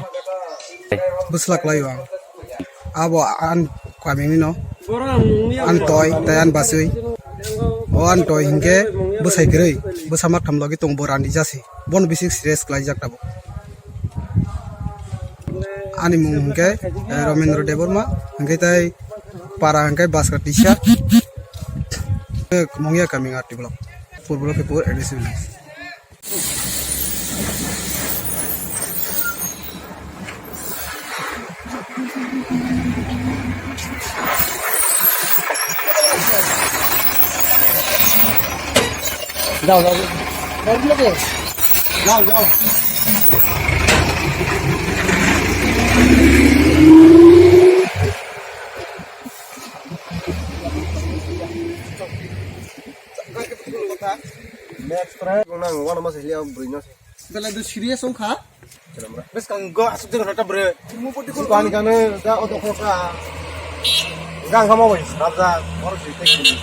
Bwsla kwlaio ang. Abo an kami ni no. An toi, tai an baswi. O an toi hinkhe bwsai kwrwi. Bwsa maktham logi tongo bo rani jasi. Bono bisi serious kwlaijak tabuk. Ani mung hinkhe, eh, Romendra Debbarma, hinkhe tai para hinkhe Baskra Tisa. Mongia kami R T block. Pur block ke pur A D C village. Jao, jao, jao. Jao, jao. Next try, nang wana masa hilia bwrwi no se. Belai do serious wngkha. Bwskang go asuk jora ta bre. Ani kane da o dokho ka. Gang kama bai sarap da. Oro si tek ni.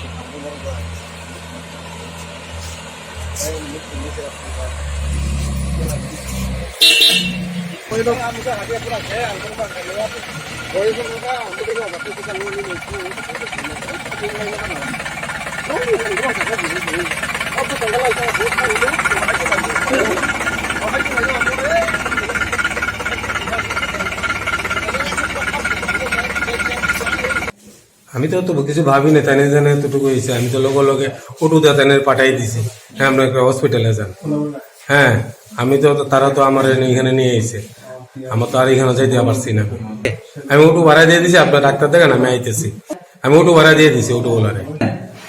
আমি তো অত কিছু ভাবি না, তাই না জানে এতটুকু হয়েছে। আমি তো লগে লগে অটো দা তাই পাঠাই দিছি, হ্যাঁ, আমরা একটা হসপিটালে যান। হ্যাঁ, আমি তো, তারা তো আমার এনে-, এখানে নিয়ে এসে, আমার তো আর এখানে যাইতে পারছি না। আমি অটো ভাড়া দিয়ে দিছি, আপনার ডাক্তার দেখান, আমি আইতেছি। আমি অটো ভাড়া দিয়ে দিছি, অটো ওলারে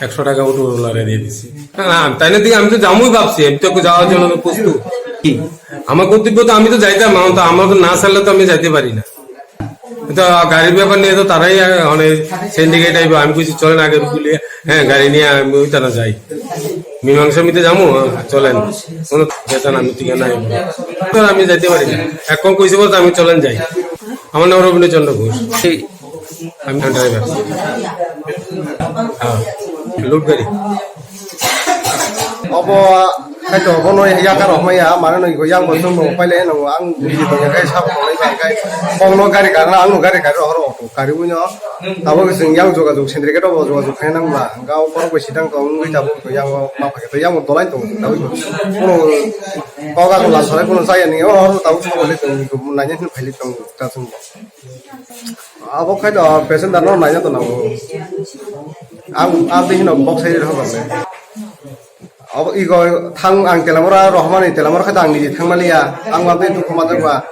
একশো টাকা অটো ওলারে দিয়ে দিছি। না, না, তাই না দিকে আমি তো যামুই ভাবছি, আমি তো যাওয়ার জন্য আমি প্রস্তুত। কি? আমার কর্তব্য তো, আমি তো যাইতাম, আমার তো, আমার তো না ছাড়লে তো আমি যাইতে পারি না। তো গাড়ির ব্যাপার নিয়ে তো তারাই, আহ, মানে সিন্ডিকেট টাইপ। আমি কিছু চলেন আগে রুকুলিয়া, হ্যাঁ, গাড়ি নিয়ে আমি ওই তারা যাই, মীমাংসা মিতে যাবো, হ্যাঁ, চলেন, কোনো বেতন আমি টিকা নাই, তো আমি যাইতে পারি না। এখন কইছে বলতে আমি চলেন যাই, আমার নাম রবীন্দ্র চন্দ্র ঘোষ। এই আমি ড্রাইভার। হ্যাঁ, লোড গাড়ি। Obo kaitor bono yakar rok maya, mane no yang bo chwng bo pailai no, ang bini bo kai sabo tonglai ba kai, bongno gari karna, ang no gari kari rohor auto kari ui no. Tabuk chwng yang jogajog sendiri khe to bo jogajog khai nang ba, ga o borok bai sidang tong wngwi tabuk yang o ma phai to yang o dolai tong tabuk. Kuno koga to lam salai kuno chaya ni o hor tabuk sabo le tong nai ni phai le tong ta chwng bo. Abo khai do passenger no naina to nango. Ang, ang tei hino box sai rok le. Abo igo thang ang telamora rohmani telamora khai do ang niji thang maliya. Ang ma tei dukhu ma ba.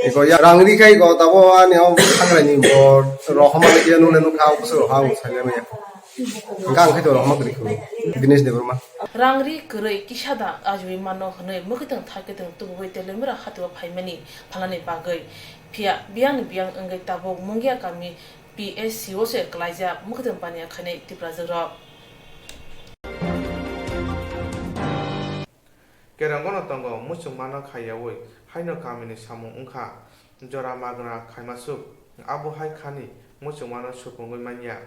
Igo ya rang ri khai go tabo ani o thang rai ni bo rohmani dia nule nukha o kusuk rohang sai le maya. Hingke ang khe to rohorma kwrwi kho, Dinesh Debbarma. Rang ri kwrwi kisa da ajugwi mano hwnwi mwkhwtwng thakwtwng tubuwi Teliamura hatio phaimani phalnani bagwi. Phiya biyangni biyang wngwi tabuk Mungia kami P S C o se klaijak mwkhwtwng paniya khainai Tiprajwk rok. Kerongono tongo muchungmano khaiyaui haino kamini samung wngkha jora magra khaimasuk, abo hai khani muchungmano supungwi manya.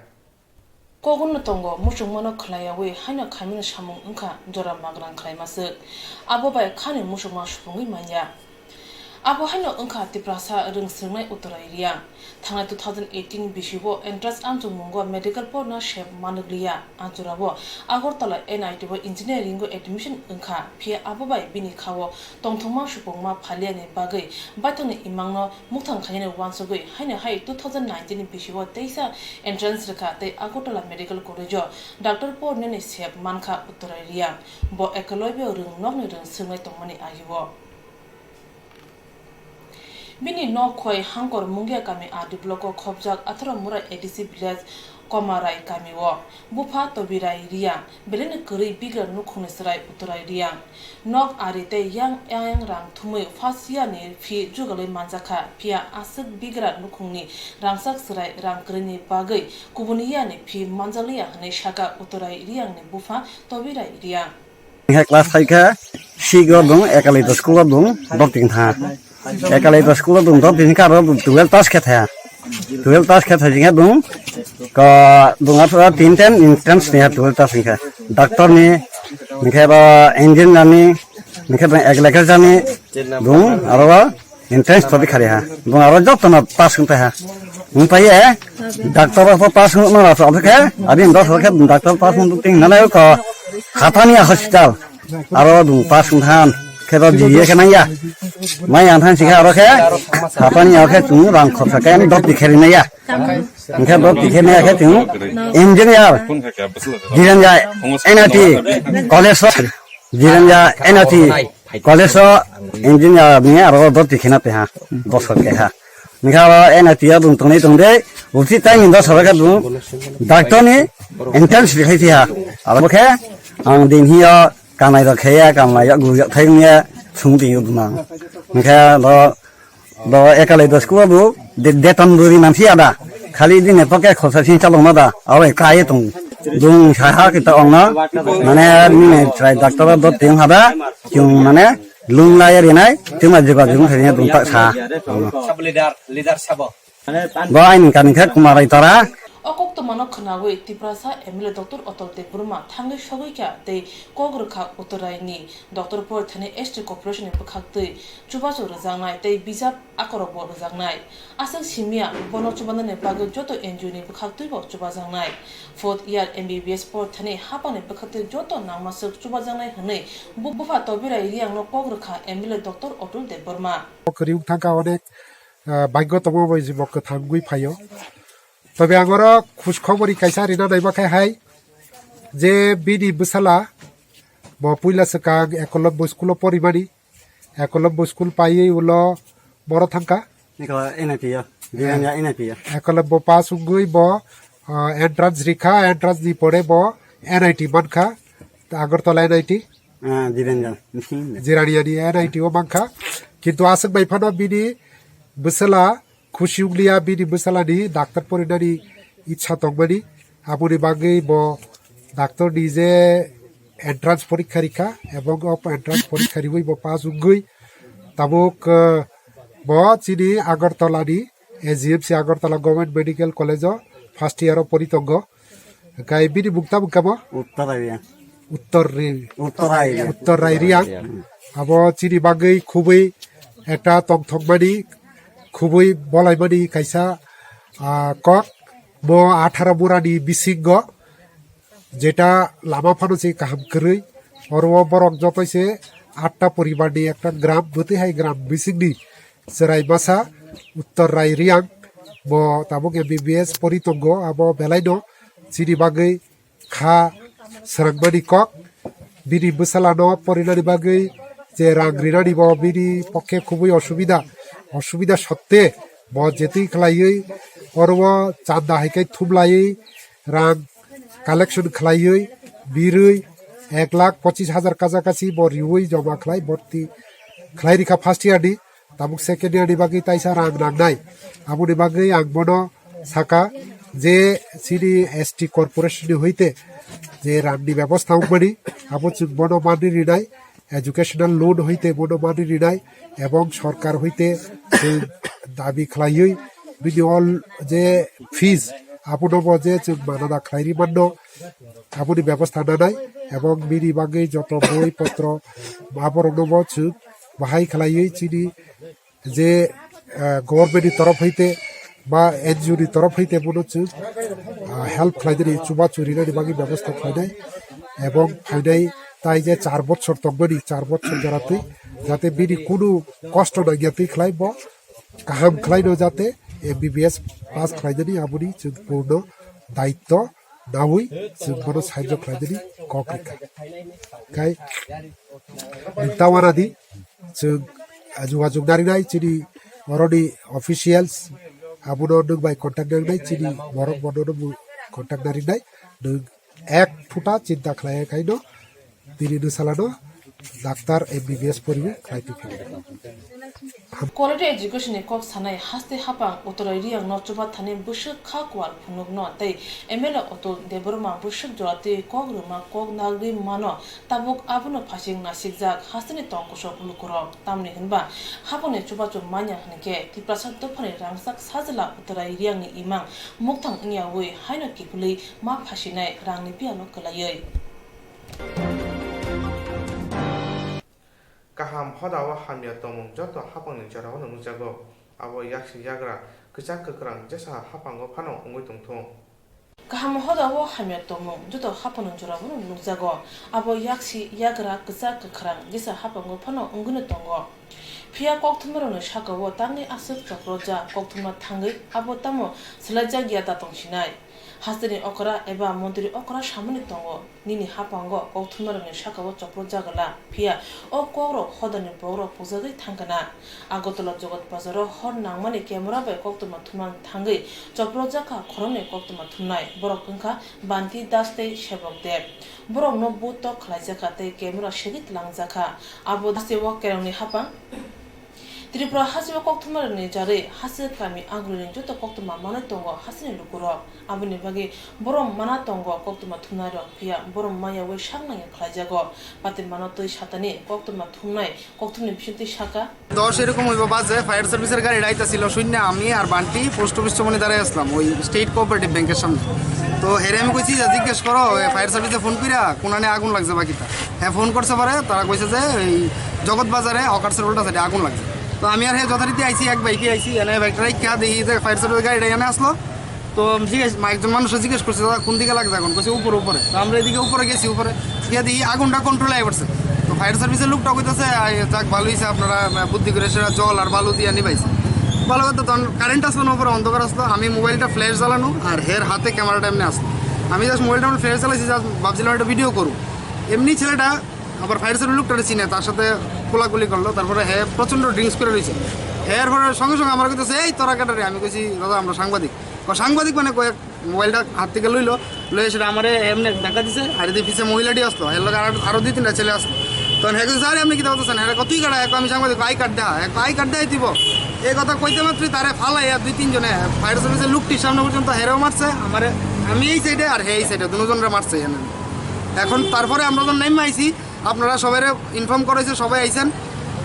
Kogono tongo muchungmano khwlaiyaui haino khamino samung wngkha jora magrang khwlaimaswk, abo bai khani muchungma supungwi manya. Abo haino wngkha Tiprasa rwng swrwngnai Uttarai Reang. Thangnai two thousand eighteen bisio entrance amchukmungo medical porna sep manwkliya. Anchorao Agartala N I T o engineering o admission wngkha, phiya abo bai bini khao tongthokma supungma phaliyani bagwi baithangni imangno mukthang khainani uansugwi haino hai two thousand nineteen bisio teisa entrance rwkha tei Agartala Medical College o doctor porinani sep mankha Uttarai Reang. Bo Ekalobya rwng nokni rwng swrwngnai tongmani agio. Bini nok khoi Hangkor Mungia kami R D block o khopjak atharo Murai A D C village Komarai kami o. Bupha Tobirai Reang, beleni kwrwi bigra nukhungni chwrai Uttarai Reang. Nok ari tei yang ayang rang thumwi first year ni fee jugalwi manjakha, phiya aswk bigra nukhungni rangchak chwrai rang kwrwini bagwi kubun year ni fee manjakliya hwnwi sakha Uttarai Reang ni bupha Tobirai Reang. Hingke class five khe six o dong, Ekalito school o dong, dot tin tha. Ekalito school o dong, dot tin khe aro twelve pass khe thaya. Twelve pass khe thaya hingke dong, ko dong aro tin ten entrance ni twelve pass hingke. Doctor ni, hingke ba engineer ni, hingke ba agriculture ni dong, aro ba Entrance to dikhari ha. Bung aro joto no pass wng ha. Wng pai ye. Doctor o pass wng no aro khe. Abin dos khe doctor pass wng ting nana ko Hatania hospital. Aro dung pass wng han. Khe do diye khe nang ya. Mai ang than sikha aro khe. Hatania khe chung rang khorsa khe dot dikhari na ya. Wng khe dot dikhari na ya khe chung engineer. Jiran jai N I T college. Jiranja N I T college o engineer ni aro doti khena te ha, bosor ke ha. Mikha aro N I T o dum tongnai tong de, uti tai ni dosor ka dum doctor ni entrance likhai ti ha. Aro khe ang din hi o kanai rok khe ya, kanai ya, gu ya, thai ni ya, sung ti dum ang. Mikha ro Bo Ekalito school o bo de-, deton buri mansi ada. Khali dine poke khosa sin chalong na da. Awe kai tong. Dung saha kita ong na. Mane nine try doctor do ting hada. Chung mane lung la ya rinai. Tima jiba jung thani dung tak sa. Sab leader, leader sabo. Bo aini kani khe Kumar Raitara. O koktwmano khwnawi Tiprasa M L A Doctor Otol Debbarma thangwi sogwi kha tei kok rwkha Uttarai ni Doctor Porithani S T Corporation ni bwkhaktwi chubachu rwjaknai tei bijap akorokbo rwjaknai. Aswk simiya bono chubanani bagwi joto N G O ni bwkhaktwibo chubajaknai. Fourth year M B B S porithani haphangni bwkhaktwi joto nangmaswk chubajaknai hwnwi bu-, bupha Tobirai Riyangno kok rwkha M L A Doctor Otol Debbarma. Kwrwi wng thangkha onek, ah, bhagyo tongma bai bo kwthang wngwi phaio. Tobe ang oro khush khobori kaisa rina naima khe hai je bini bwsala bo puila swkang Ekolobbo school o porimani. Ekolobbo school paiwi ulo boro thangkha. Niko N I P o. Jirania N I P o. Ekolobbo pass wngwi bo, ah, entrance rikha, entrance ni pore bo N I T mankha. Agartala N I T. Ah, Jirania. Jirania ni N I T o mankha. Kintu aswk bai phano bini bwsala khusi wngliya bini bwsalani doctor porinani ichha tongmani. Aboni bagwi bo doctor ni je entrance porikha rikha, ebong o entrance porikha riwi bo pass wngwi tabuk, eh, bo chini Agartala ni A G M C Agartala Government Medical College o first year o pori tongo. Hwnkhe bini mung tamo wngkha bo? Uttor Rai Reang. Uttor Rai. Uttor Rai Reang. Uttor Rai Reang. Abo chini bagwi khubui ekta tongthokmani, khubui bolaimani kaisa, ah, kok. Bo atharo burani bisingo jeta lama phano se kaham kwrwi. Oro o borok jotoi se atta poribarni ekta gram, bwtwi hai gram bisingni chwrai masa Uttor Rai Reang. Bo tabuk M B B S pori tongo, abo belai no chini bagwi kha srangmani kok. Bini bwsala no porinani bagwi je rang rinani bo bini pokhe khubui osubida, osubida sotte bo jetwi khlaiwi oro o chanda hai khe thumlaiwi rang collection khlaiwi birwi ek lakh pochis hajar kacha kachi bo riwi joma khlai borti khlai rikha first year ni. Tabuk second year ni bagwi taisa rang nangnai. Aboni bagwi ang bono saka je chini S T corporation ni hoite je rang ni bebosta wngmani, abo chwng bono manwi rinai, educational loan hoite bono manwi rinai, ebong sorkar hoite chwng dabi khlaiwi bini all je fees abono bo je chwng manada khlai ri manno, aboni bebosta nanai, ebong bini bagwi joto boi potro aborokno bo chwng bahai khlaiwi chini je, eh, government ni torof hoite ba N G O ni torof hoite bono chwng, ah, help khlainani, chubachu rinani bagwi bebosta khlainai, ebong phainai tai je char bochor tongmani, char bochor jora twi jate bini kunu kosto nangya twi khlai bo kaham khlaino jate M B B S pass khlainani aboni chwng purno daitto nawi chwng bono sahajyo khlainani kok rikha. Khai nwng ta wanadi chwng, ah, jogajog narinai chini oroni officials abono nwng bai contact narinai chini borok bono nwng contact narinai nwng ek phuta chinta khlai khaino tini nwsalano daktar M B B S poriwi khlai tongphuru. Quality education ni kok sanai haste hapang Uttarai Reang no chuba thani bwswk kha kual phunuk no tei M L A Atul Debbarma bwswk jora twi kok rwma kok nagwi mano tabuk abono phasing nasikjak hasteni tong kosok lukurok tamni hinba hapangni chubachu manya hinkhe Tiprasa dophani rangchak sajla Uttarai Reang ni imang mukthang wngyawi haino kiphilwi ma phasinai rangni biyalo kwlaiwi. Kaham hoda o hamya tongmung joto hapangni jorao no nukjago. Abo yaksi yagra, kwchak kwkhrang jesa hapango phano wngwi tongthung. Kaham hoda o hamya tongmung joto hapangni jorao no nukjago. Abo yaksi yagra, kwchak kwkhrang jesa hapango phano wngwino tongo. Phiya kokthummarokni sakao tangwi aswk chokroja kokthumma thangwi abo tamo swlaijak ya da tongsinai. Hasteni okra eba montri okra samani tongo. Nini haphango kokthummarokni sakao chopro jagala, phiya o kokrok hodani bokrok pukjagwi thangkana. Agartala Jogot Bazaro hor nangmani camera bai koktwma thumna thangwi chopro jakha khoroknwi koktwma thumnai borok wngkha Banti Das tei Sebok Deb. Borokno boot tok khlaijakha tei camera segwi twlangjakha. Abo hasteo kerongni haphang. Tripura hasteo kokthummarokni jarwi hasteo kami Angruni joto koktwma manwi tongo hasteni lukurok. Aboni bagwi borom mana tongo koktwma thumnairok, phiya borom mayawi sak nangya khlaijago. Patimano twi satani koktwma thumnai kokthumni bisingtwi saka. দশ এরকম হইব বাজে, ফায়ার সার্ভিসের গাড়িটা আইতাছিল, শুনে আমি আর Bunty post office চমনি দাঁড়ায় আসলাম ওই স্টেট কোঅপারেটিভ ব্যাংকের সামনে। তো হেরে আমি কইছি যে জিজ্ঞেস করো, ফায়ার সার্ভিসে ফোন কইরা কোনানে আগুন লাগছে বাকিটা। হ্যাঁ, ফোন করছে পরে, তারা কইছে যে এই জগৎ বাজারে হকার্সের উল্টা সাইডে আগুন লাগছে। তো আমি আর হে যথারীতি আইছি, এক বাইকে আইছি, এনে বাইকটা রাখিয়া দেখি যে ফায়ার সার্ভিসের গাড়িটা এনে আসলো। তো জিজ্ঞেস, মা-, একজন মানুষে জিজ্ঞেস করছে, "দাদা, কোন দিকে লাগছে আগুন?" কইছে, "উপরে, উপরে।" তো আমরা এদিকে উপরে গেছি, উপরে গিয়ে দেখি আগুনটা কন্ট্রোলে আইবছে। তো ফায়ার সার্ভিসের লোকটা কইতাছে, "আই, যাক, ভালো হইছে, আপনারা, আহ, বুদ্ধি করে সেটা জল আর বালু দিয়ে নিবাইছে।" ভালো কথা, তখন কারেন্ট আসলো না, উপরে অন্ধকার আসলো, আমি মোবাইলটা ফ্ল্যাশ জ্বালানো আর হের হাতে ক্যামেরাটা এমনি আসলো। আমি জাস্ট মোবাইলটা ফ্ল্যাশ চালাইছি, জাস্ট ভাবছিলাম একটা ভিডিও করুন। এমনি ছেলেটা আবার ফায়ার সার্ভিস লোকটারে চিনে, তার সাথে কোলাকুলি করলো, তারপরে হে প্রচণ্ড ড্রিঙ্কস করে রয়েছে। এর পরে সঙ্গে সঙ্গে আমার কইতেছে, "এই, তোরা কেটারে?" আমি কইছি, "দাদা, আমরা সাংবাদিক।" ও সাংবাদিক মানে কয়েক মোবাইলটা হাত থেকে লইলো, লইয়া সেটা আমারে এমনি ধাক্কা দিছে, আর এদিকে পিছে মহিলাটি আসলো, এর লগে আরো, আরো দুই তিনটা ছেলে আসলো। তখন হে কইছে, "স্যার, আপনি কি কথা বলতেছেন?" হ্যাঁ, কত করা, এক আমি সাংবাদিক, আই কার্ড দেখা, এক আই কার্ড দেখাই দিব। এই কথা কইতে মাত্রই তারে ফালাইয়া দুই তিনজনে ফায়ার সার্ভিসের লোকটির সামনে পর্যন্ত হেরেও মারছে, আমারে, আমি এই সাইডে আর হে এই সাইডে, দুজনরে মারছে এখানে। এখন তারপরে আমরা যখন নেমে আইছি, আপনারা সবাই ইনফর্ম করেছে, সবাই আইছেন,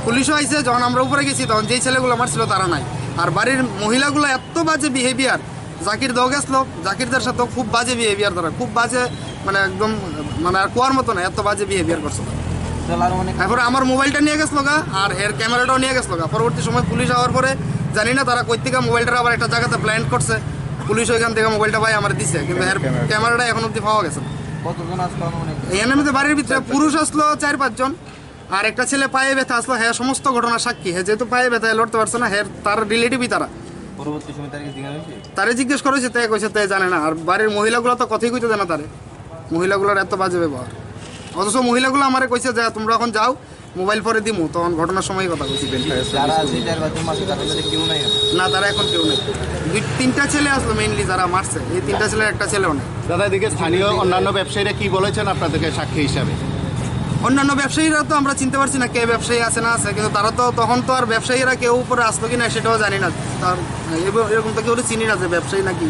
পুলিশও আইছে। যখন আমরা উপরে গেছি, তখন যেই ছেলেগুলো মারছিল, তারা নাই। আর বাড়ির মহিলাগুলো এত বাজে বিহেভিয়ার, জাকির দো গেছিল, জাকিরদের সাথে খুব বাজে বিহেভিয়ার তারা, খুব বাজে, মানে, একদম, মানে, আর কোয়ার মতো না, এত বাজে বিহেভিয়ার করছে তারা। তারপরে আমার মোবাইলটা নিয়ে গেছিল গা, আর এর ক্যামেরাটাও নিয়ে গেছিল গা। পরবর্তী সময় পুলিশ আওয়ার পরে জানি না তারা কই থেকে মোবাইলটা আবার একটা জায়গাতে প্ল্যান্ট করছে, পুলিশ ওইখান থেকে মোবাইলটা পাই আমার দিছে, কিন্তু এর ক্যামেরাটা এখন অব্দি পাওয়া গেছে না। কতজন আসলো আনুমানিক? এর মধ্যে বাড়ির ভিতরে পুরুষ আসলো চার পাঁচজন, আর একটা ছেলে পায়ে ব্যথা আসলো, হ্যাঁ, সমস্ত ঘটনা সাক্ষী। হ্যাঁ, যেহেতু পায়ে ব্যথায় লড়তে পারছে না, হ্যাঁ, তার রিলেটিভই তারা। পরবর্তী সময় তার কি জিজ্ঞাসা হয়েছে? তারে জিজ্ঞেস করেছে, তে কইছে তে জানে না। আর বাড়ির মহিলাগুলো তো কথাই কইতে দেয় না তারে, মহিলাগুলোর এত বাজে ব্যবহার। অথচ মহিলাগুলো আমারে কইছে যে, "তোমরা এখন যাও, মোবাইল পরে দিমু।" তখন ঘটনার সময় কথা কইছে। যারা আছে, চার পাঁচজন মারছে, তাদের মধ্যে কেউ নাই এখন? না, তারা এখন কেউ নেই। দুই তিনটা ছেলে আসলো mainly যারা মারছে, এই তিনটা ছেলের একটা ছেলেও নেই। দাদা, এদিকে স্থানীয় অন্যান্য ব্যবসায়ীরা কি বলেছেন আপনাদেরকে সাক্ষী হিসাবে? অন্যান্য ব্যবসায়ীরা তো আমরা চিনতে পারছি না কে ব্যবসায়ী আছে না আছে, কিন্তু তারা তো তখন তো আর ব্যবসায়ীরা কেউ উপরে আসলো কিনা সেটাও জানি না। তার এব-, এরকম তো কেউ চিনি না যে ব্যবসায়ী নাকি।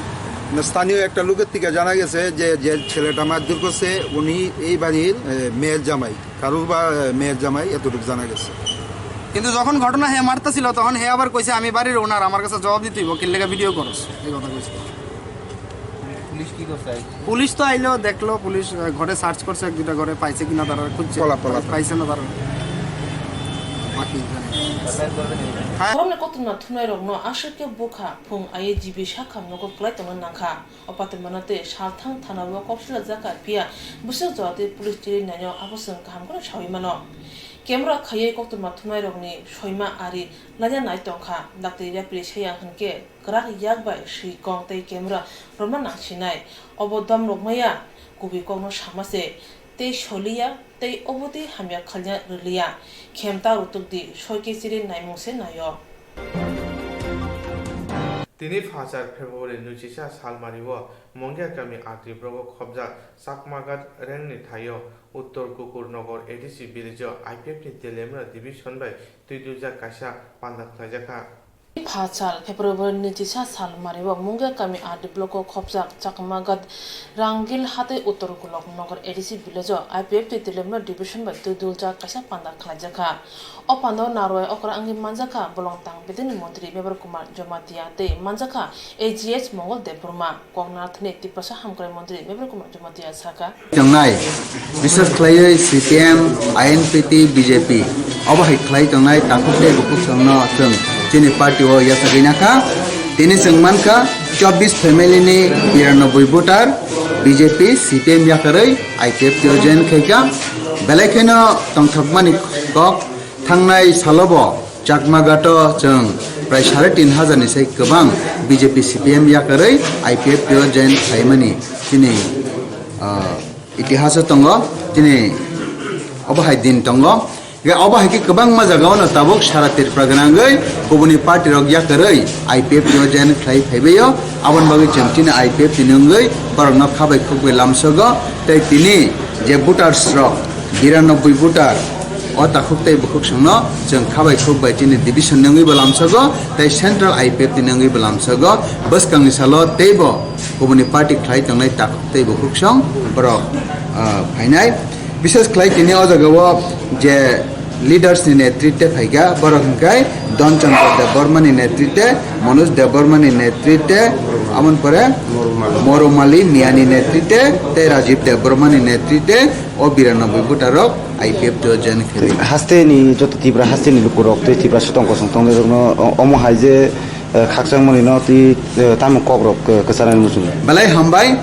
না, স্থানীয় একটা লোকের থেকে জানা গেছে যে, যে ছেলেটা মারধর করছে উনি এই বাড়ির, এ, মেয়ের জামাই, কারুর বা, এ, মেয়ের জামাই, এতটুকু জানা গেছে। কিন্তু যখন ঘটনা হে মারতেছিল, তখন হে আবার কইছে, "আমি বাড়ির ওনার, আমার কাছে জবাব দিতে হইব, কিল্লেগা ভিডিও করস?" এই কথা কইছে। পুলিশ কি করছে? পুলিশ তো আইলো, দেখলো, পুলিশ, আহ, ঘরে সার্চ করছে, এক দুইটা ঘরে পাইছে কিনা তারা খুঁজছে। পলা, পলা। পাইছে না তারা। বাকি জানি না। হ্যাঁ। Khoroknwi koktwma thumnairokno aswk khe bwkha phung aiwi G B sakha nogo kwlai tongna nangkha. O patimano tei salthang thanao kok silajak kha, phiya bwswk jora tei police chiri naino abo chwng kaham kheno saui mano. Camera khaiwi koktwma thumnairokni soima ari laina nai tongkha. Dakti yapri saya hwnkhe kwrak yak bai swi kong tei camera romna nangsinai. Obo domrok maya kubui kokno sama se tei soliya tei obo tei hamya khalina rwliya. Khemta rutuk di soi khe chiri naimung se naio. Tini phasar February nwichisa salmario Mongia kami R D block o khobjak Chakmagat rengni thaio Uttor Gokurnagar A D C village o I P F ni Telemra division bai twi duljak kaisa panda khlaijakha. Phasal February nwichisa salmario Mongia kami R D block o khobjak Chakmagat Rangil hatei Uttor Gokurnagar A D C village o I P F ni Telemra division bai twi duljak kaisa panda khlaijakha. O pandao narwai okra wngwi manjakha bolong tang bedini montri Mevar Kumar Jamatia tei manjakha A G S Mongol Debbarma. Kok narwkthani Tiprasa hamkrai montri Mevar Kumar Jamatia sakha. Tongnai, bises khlaiwi C P M, I N P T, B J P obo hai khlai tongnai takhuk tei bukhuk songno chwng chini party o yachagwi nakha. Tini chwng mankha chobbish family ni biranoboi voter B J P, C P M yakarwi I P F T o join khaikha. Belai kheno tongthokmani kok. Thangnai salobo Chakmagato chwng prai sare tin hajar ni sai kwbang B J P C P M yakarwi I P F T o join khlaimani chini, ah, itihaso tongo, chini obo hai din tongo. Hwnkhe obo hai khe kwbangma jagao no tabuk sara Tripura gwnangwi kubuni party rok yakarwi I P F T o join khlai phaibaio. Aboni bagwi chwng chini I P F T ni wngwi borokno khabai khukbai lamsogo tei tini je voters rok biranoboi voter, o takhuk tei bukhuk songno chwng khabai khukbai chini division ni wngwi bo lamsogo tei central I P F T ni wngwi bo lamsogo. Bwskangni salo teibo kubuni party khlai tongnai takhuk tei bukhuk song borok, ah, phainai. Bises khlai tini o jagao je leaders ni netritwe phaikha, borok hwnkhe Don Chandra Debbarma ni netritwe, Manoj Debbarma ni netritwe, amoni pore Morumali Miya ni netritwe tei Rajiv Debbarma ni netritwe o biranoboi voter rok I P F T o join khairwi. Haste ni joto Tripura haste ni lukurok tei Tripura sotong kosong tongnai rokno o-, omo hai je eh, khakchangmani no twi, eh, tamo kokrok, eh, kwcharnani muchungo. Belai hambai,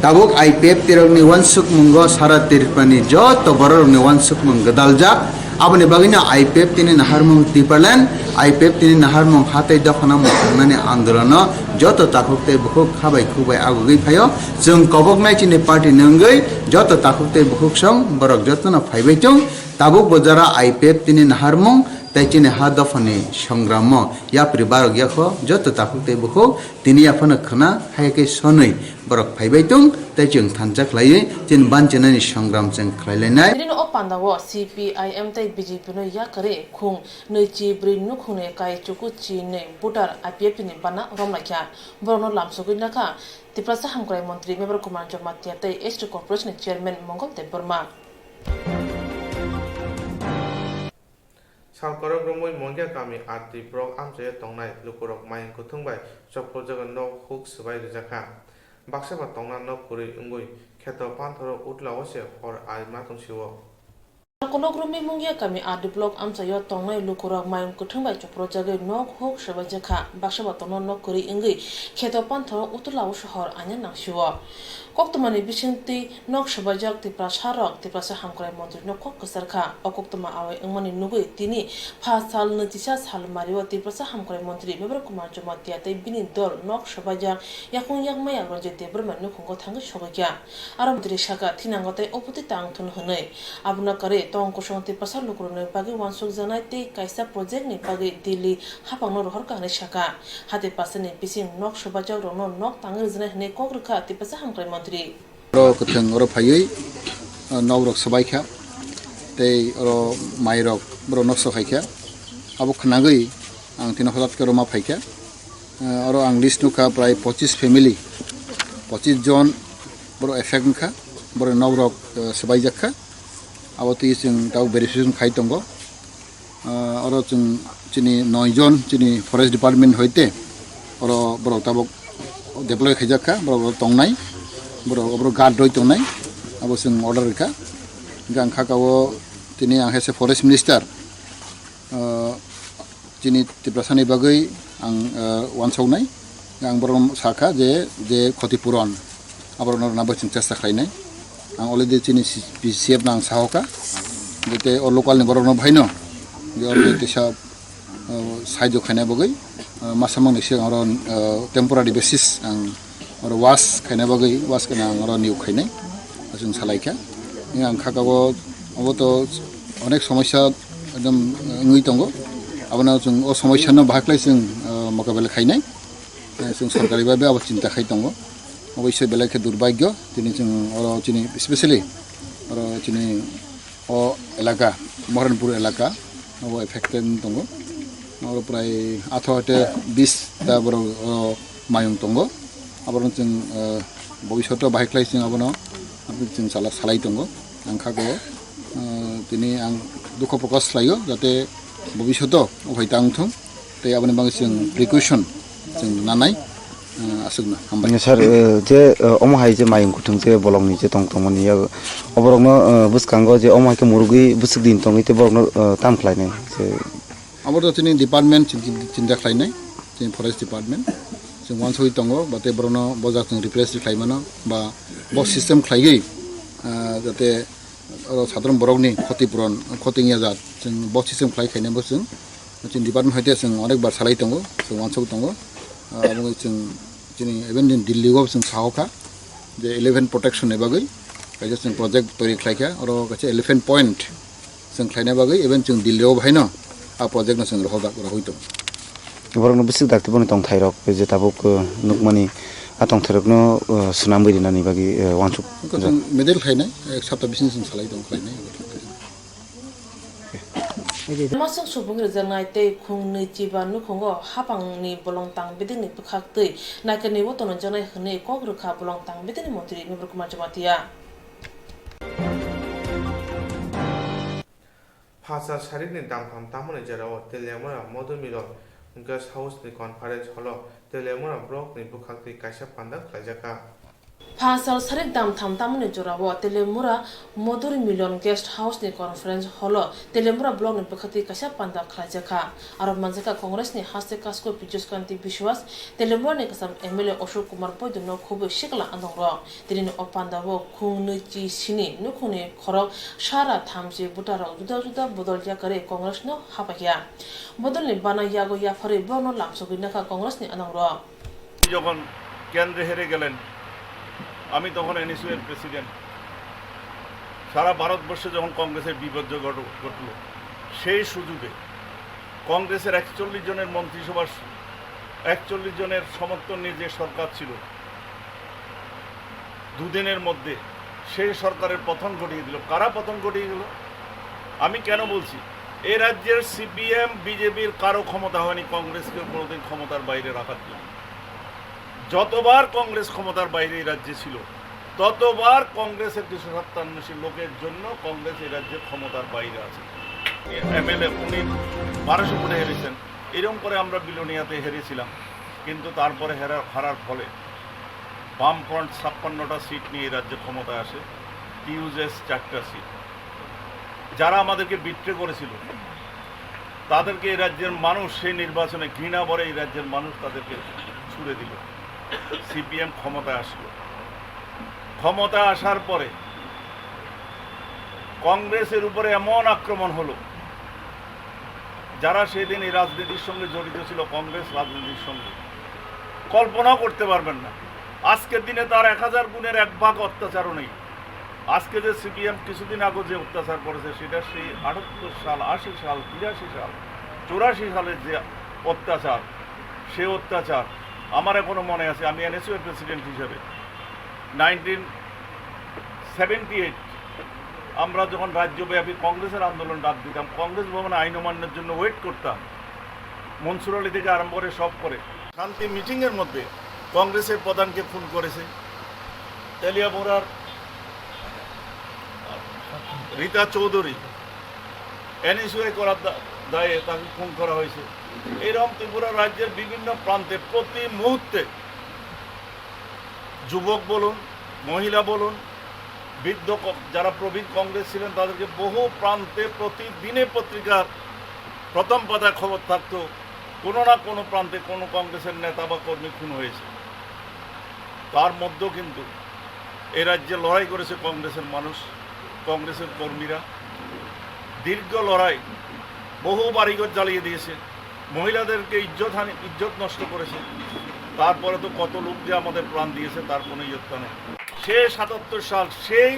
tabuk I P F T rokni uansukmungo sara Tripurani joto bororokni uansukmung gwdaljak. Aboni bagwino I P F T ni naharmung Tipraland, I P F T ni naharmung hatai dophano mwthangmani andolono joto takhuk tei bukhuk khabai khukbai agugwi phaio. Chwng koboknai chini party ni wngwi joto takhuk tei bukhuk song borok jotono phaibai chwng. Tabuk bo jora I P F T ni naharmung tei chini ha dophani songramo yapri barok yakho joto takhuk tei bukhuk tini yaphano khwna hai khe sonwi borok phaibai tong tei chwng thansa khlaiwi chini banchinani songram chwng khlailainai. Nini o pandao C P I M tei B J P no yakarwi khung nwi chi bwrwi nukhungni kai chuku chi nwi voter I P F T ni bana romlaikha. Borokno lamsogwi nakha Tiprasa hamkrai montri Mevar Kumar Jamatia tei S T corporation ni chairman Mongol Debbarma. Sal kwrwng romwi Mongia kami R D block amchaio tongnai lukurok mayung kuthung bai chopropjagwi nok huk swbai rwjakha. Baksa ba tongna nok kwrwi wngwi kheto panthoro utlao se hor arima tongsio. Kolok romwi mungya kami R D block amchaio tongnai lukurok mayung kwthwng bai chuprojagwi nok huk swbaijak kha. Baksa ba tongno nok kwrwi wngwi kheto panthoro Utula o sohor aina nangsio. Koktwmani bisingtwi nok swbaijak Tiprasarok Tiprasa hamkrai montrino kok kwchar kha. O koktwma awai wngmani nugwi tini pha sal nwichisa sal mario Tiprasa hamkrai montri Mevar Kumar Jamatia tei bini dol nok swbaijak yakung yakmaya Ranjit Debbarma nukhungo thangwi sogwi kha. Aro montri saka, thinango tei ophuti tang thun hwnwi. Abono kwrwi tong kosong Tiprasa lukurokni bagwi uansukjaknai tei kaisa project ni bagwi Delhi haphangno rohorkha hwnwi saka. Hati pasani bising nok swbaijak rokno nok tangwi rwjaknai hwnwi kok rwkha Tiprasa hamkrai montri. Oro kwthwng oro phaiwi, ah, nok rok swbaikha tei oro mai rok borok nosto khaikha. Abo khwnagwi ang tino hwlak khe roma phaikha. Ah, oro ang list nukha prai pochis family, pochis jon borok effect wngkha, borok nok rok, ah, swbaijak kha. Abo twi chwng tabuk verification khai tongo. Ah, oro chwng chini noi jon chini forest department hoite oro borok tabuk deploy khaijak kha, borok oro tongnai, borok oro guard rwi tongnai, abo chwng order rwkha. Hwnkhe ang kha kao tini ang hai se forest minister, ah, chini Tiprasani bagwi ang, ah, uansuknai. Ang borok sakha je, je khoti puron aborokno rwna bai chwng chesta khlainai. Ang already chini C-, P C F no ang sahoka je tei o local ni borokno bahaino je oro tei teisa, ah, saijo khaina bagwi, ah, masa mangni sigang oro, ah, temporary basis ang oro was khaina bagwi was kheno ang oro niyok khainai, chwng salaikha. Ang kha kao obo to onek somosya ekdom wngwi tongo, abono chwng o somosya no bahai khlai chwng, ah, mokabela khainai. Eh, chwng sorkari bai abo chinta khai tongo. Oboisoi belai khe durbagyo, tini chwng oro chini specially oro chini o elaka, Moharanpur elaka, abo affected wng tongo. Oro prai atharote bis ta borok, o, mayung tongo. Aborok chwng, eh, bobishoto bahai khlai chwng abono chwng sala-, salai tongo. Ang kha ko, eh, tini ang dukho prokash khlaio, jate bobishoto o hai tang thung. Tei aboni bagwi chwng precaution chwng nanai, eh, aswkno hambai. Sir, eh, je, eh, omo hai je mayung kuthung je bolongni je tong tongmani ya, oborokno, eh, bwskango je omo hai khe murugwi bwswk din tongwi tei borokno, eh, tam khlainai je? Abo to chini department chin-, chin-, chinta khlainai, chini forest department. Chwng uansugwi tongo, ba tei borokno bojak chwng replace khlai mano, ba bo system khlaiwi, eh, jate oro sadharon borokni khoti puron, khoti wngya jat, chwng bo system khlai khainai bo chwng. Chini department hoite chwng onek bar salai tongo, chwng uansuk tongo. Ah, abo chwng chini even din Delhi o chwng sahokha je elephant protection ni bagwi kaisa chwng project toiri khlaikha, oro kaisa elephant point chwng khlaina bagwi even chwng Delhi o bahaino a project no chwng rohorjak, rohoi tongo. Borokno bwswk dakti boni tongthairok je tabuk, uh, nukmani a tongthairokno, uh, swnamwi rinani bagwi, uh, uansuk. Wngkha chwng medal khlainai, ek sapta bising chwng salai tong khlainai. Masuk subung rijaknai tei khung nwi chiba nukhungo hapangni bolong tang bedekni bwkhak twi naikani o tonjaknai hwnwi kok rwkha bolong tang bedekni montri Mevar Kumar Jamatia. Phacha sarikni damtham tamoni jorao Teliamura Modhu Milon Guest House ni conference hall o Teliamura block ni bwkhak twi kaisa panda khlaijakha. Pha sal sarik dam tham tamoni jorao Telemura Modhuri Milon Guest House ni Conference Hall o Telemura Block ni bwkhaktwi kaisa panda khlaijakha. Aro manjakha Congress ni haste kasko Pijoskanti Biswas, Telemura ni kwcham M L A Ashok Kumar Boido no khubui sikla andongrok. Tini o panda o khung nwi chi sini nukhungni khorok sara thamchi butarok juda juda bodol yakarwi Congress no hapaiya. Bodol ni bana yago yapharwi borokno lamsogwi nakha Congress ni andongrok. যখন কেন্দ্রে হেরে গেলেন, আমি তখন এনএসইউর প্রেসিডেন্ট। সারা ভারতবর্ষে যখন কংগ্রেসের বিপর্যয় ঘট-, ঘটল, সেই সুযোগে কংগ্রেসের একচল্লিশ জনের মন্ত্রিসভার, একচল্লিশ জনের সমর্থন নিয়ে যে সরকার ছিল, দুদিনের মধ্যে সেই সরকারের পতন ঘটিয়ে দিল। কারা পতন ঘটিয়ে দিল? আমি কেন বলছি, এই রাজ্যের সিপিএম, বিজেপির কারো ক্ষমতা হয়নি কংগ্রেসকে কোনোদিন ক্ষমতার বাইরে রাখার জন্য। যতবার কংগ্রেস ক্ষমতার বাইরে এই রাজ্যে ছিল, ততবার কংগ্রেসের কিছু স্বার্থান্বেষী লোকের জন্য কংগ্রেস এই রাজ্যে ক্ষমতার বাইরে আছে। এমএলএ উনি বারোশো ভোটে হেরেছেন, এরকম করে আমরা বিলোনিয়াতে হেরেছিলাম, কিন্তু তারপরে হেরা-, হারার ফলে বামফ্রন্ট ছাপ্পান্নটা সিট নিয়ে এই রাজ্যে ক্ষমতায় আসে, টিইউজেএস চারটা সিট। যারা আমাদেরকে বিট্রে করেছিল, তাদেরকে এই রাজ্যের মানুষ সেই নির্বাচনে ঘৃণা ভরে এই রাজ্যের মানুষ তাদেরকে ছুড়ে দিল। সিপিএম ক্ষমতায় আসলো। ক্ষমতায় আসার পরে কংগ্রেসের উপরে এমন আক্রমণ হলো, যারা সেদিন এই রাজনীতির সঙ্গে জড়িত ছিল, কংগ্রেস রাজনীতির সঙ্গে, কল্পনাও করতে পারবেন না। আজকের দিনে তার এক হাজার গুণের এক ভাগ অত্যাচারও নেই। আজকে যে সিপিএম কিছুদিন আগে যে অত্যাচার করেছে, সেটা সেই আটাত্তর সাল, আশি সাল, তিরাশি সাল, চুরাশি সালের যে অত্যাচার, সে অত্যাচার আমার এখনো মনে আছে। আমি এনএসইউর প্রেসিডেন্ট হিসেবে নাইনটিন সেভেন্টি এইট আমরা যখন রাজ্যব্যাপী কংগ্রেসের আন্দোলন ডাক দিতাম, কংগ্রেস ভবনে আইন অমান্যের জন্য ওয়েট করতাম, মনসুর আলী থেকে আরম্ভ করে সব করে। শান্তি মিটিংয়ের মধ্যে কংগ্রেসের প্রধানকে খুন করেছে, তেলিয়ামুড়ার রীতা চৌধুরী এনএসইউআই করার দা-, দায়ে তাকে খুন করা হয়েছে। এরকম ত্রিপুরা রাজ্যের বিভিন্ন প্রান্তে প্রতি মুহূর্তে যুবক বলুন, মহিলা বলুন, বৃদ্ধ ক-, যারা প্রবীণ কংগ্রেস ছিলেন, তাদেরকে বহু প্রান্তে প্রতিদিনে পত্রিকার প্রথম পাতায় খবর থাকতো, কোনো না কোনো প্রান্তে কোনো কংগ্রেসের নেতা বা কর্মী খুন হয়েছে। তার মধ্যেও কিন্তু এ রাজ্যে লড়াই করেছে কংগ্রেসের মানুষ, কংগ্রেসের কর্মীরা। দীর্ঘ লড়াই, বহু বাড়িঘর জ্বালিয়ে দিয়েছে, মহিলাদেরকে ইজ্জত হানি, ইজ্জত নষ্ট করেছে। তারপরে তো কত লোক যে আমাদের প্রাণ দিয়েছে, তার কোনো ইয়ত্তা নেই। সে সাতাত্তর সাল, সেই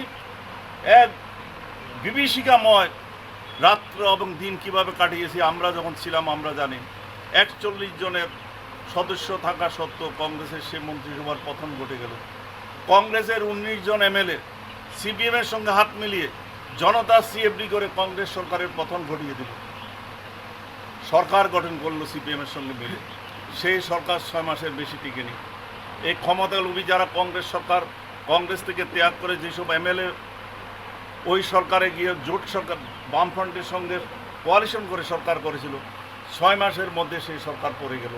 এক বিভীষিকাময় রাত্র এবং দিন কিভাবে কাটিয়েছি আমরা যখন ছিলাম, আমরা জানি। একচল্লিশ জনের সদস্য থাকা সত্ত্বেও কংগ্রেসের সেই মন্ত্রিসভার পতন ঘটে গেল। কংগ্রেসের উনিশ জন এমএলএ সিপিএমের সঙ্গে হাত মিলিয়ে জনতা সিএফডি করে কংগ্রেস সরকারের পতন ঘটিয়ে দিল। সরকার গঠন করলো সিপিএমের সঙ্গে মিলে। সেই সরকার ছয় মাসের বেশি টিকেনি। এই ক্ষমতালোভী যারা কংগ্রেস সরকার, কংগ্রেস থেকে ত্যাগ করে যেসব এমএলএ ওই সরকারে গিয়ে জোট সরকার, বামফ্রন্টের সঙ্গে কোয়ালিশন করে সরকার করেছিল, ছয় মাসের মধ্যে সেই সরকার পড়ে গেল।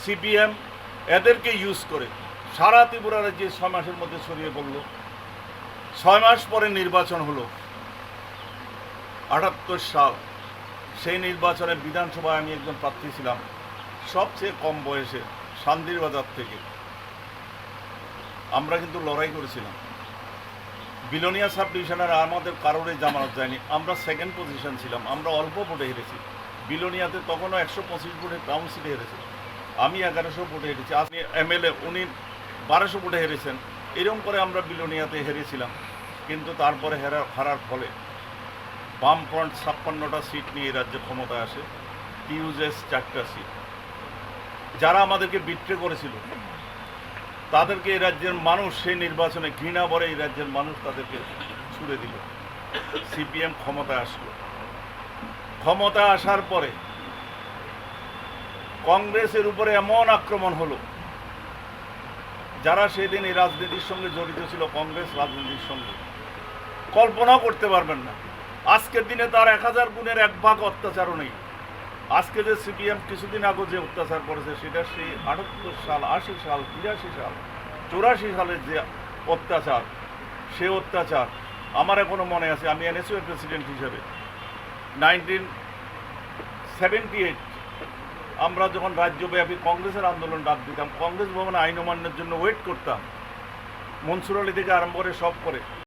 সিপিএম এদেরকে ইউজ করে সারা ত্রিপুরা রাজ্যে ছয় মাসের মধ্যে ছড়িয়ে পড়ল। ছয় মাস পরে নির্বাচন হলো, আটাত্তর সাল। সেই নির্বাচনে বিধানসভায় আমি একজন প্রার্থী ছিলাম, সবচেয়ে কম বয়সে, শান্তির বাজার থেকে। আমরা কিন্তু লড়াই করেছিলাম। বিলোনিয়া সাব ডিভিশনের আমাদের কারোরই জামানত যায়নি, আমরা সেকেন্ড পজিশন ছিলাম, আমরা অল্প ভোটে হেরেছি। বিলোনিয়াতে তখনও একশো পঁচিশ ভোটে টাউন সিটে হেরেছি, আমি এগারোশো ভোটে হেরেছি। আপনি এমএলএ, উনি বারোশো ভোটে হেরেছেন। এরকম করে আমরা বিলোনিয়াতে হেরেছিলাম, কিন্তু তারপরে হেরা-, হারার ফলে বামফ্রন্ট ছাপ্পান্নটা সিট নিয়ে এই রাজ্যে ক্ষমতায় আসে, টিইউজেএস চারটা সিট। যারা আমাদেরকে বিট্রে করেছিল, তাদেরকে এই রাজ্যের মানুষ সেই নির্বাচনে ঘৃণা ভরে এই রাজ্যের মানুষ তাদেরকে ছুড়ে দিল। সিপিএম ক্ষমতায় আসলো। ক্ষমতায় আসার পরে কংগ্রেসের উপরে এমন আক্রমণ হলো, যারা সেদিন এই রাজনীতির সঙ্গে জড়িত ছিল, কংগ্রেস রাজনীতির সঙ্গে, কল্পনাও করতে পারবেন না। আজকের দিনে তার এক হাজার গুণের এক ভাগ অত্যাচারও নেই। আজকে যে সিপিএম কিছুদিন আগে যে অত্যাচার করেছে, সেটা সেই আটাত্তর সাল, আশি সাল, তিরাশি সাল, চুরাশি সালের যে অত্যাচার, সে অত্যাচার আমার এখনো মনে আছে। আমি এনএসইউর প্রেসিডেন্ট হিসেবে নাইনটিন সেভেন্টি এইট আমরা যখন রাজ্যব্যাপী কংগ্রেসের আন্দোলন ডাক দিতাম, কংগ্রেস ভবনে আইন অমান্যের জন্য ওয়েট করতাম, মনসুর আলী থেকে আরম্ভ করে সব করে।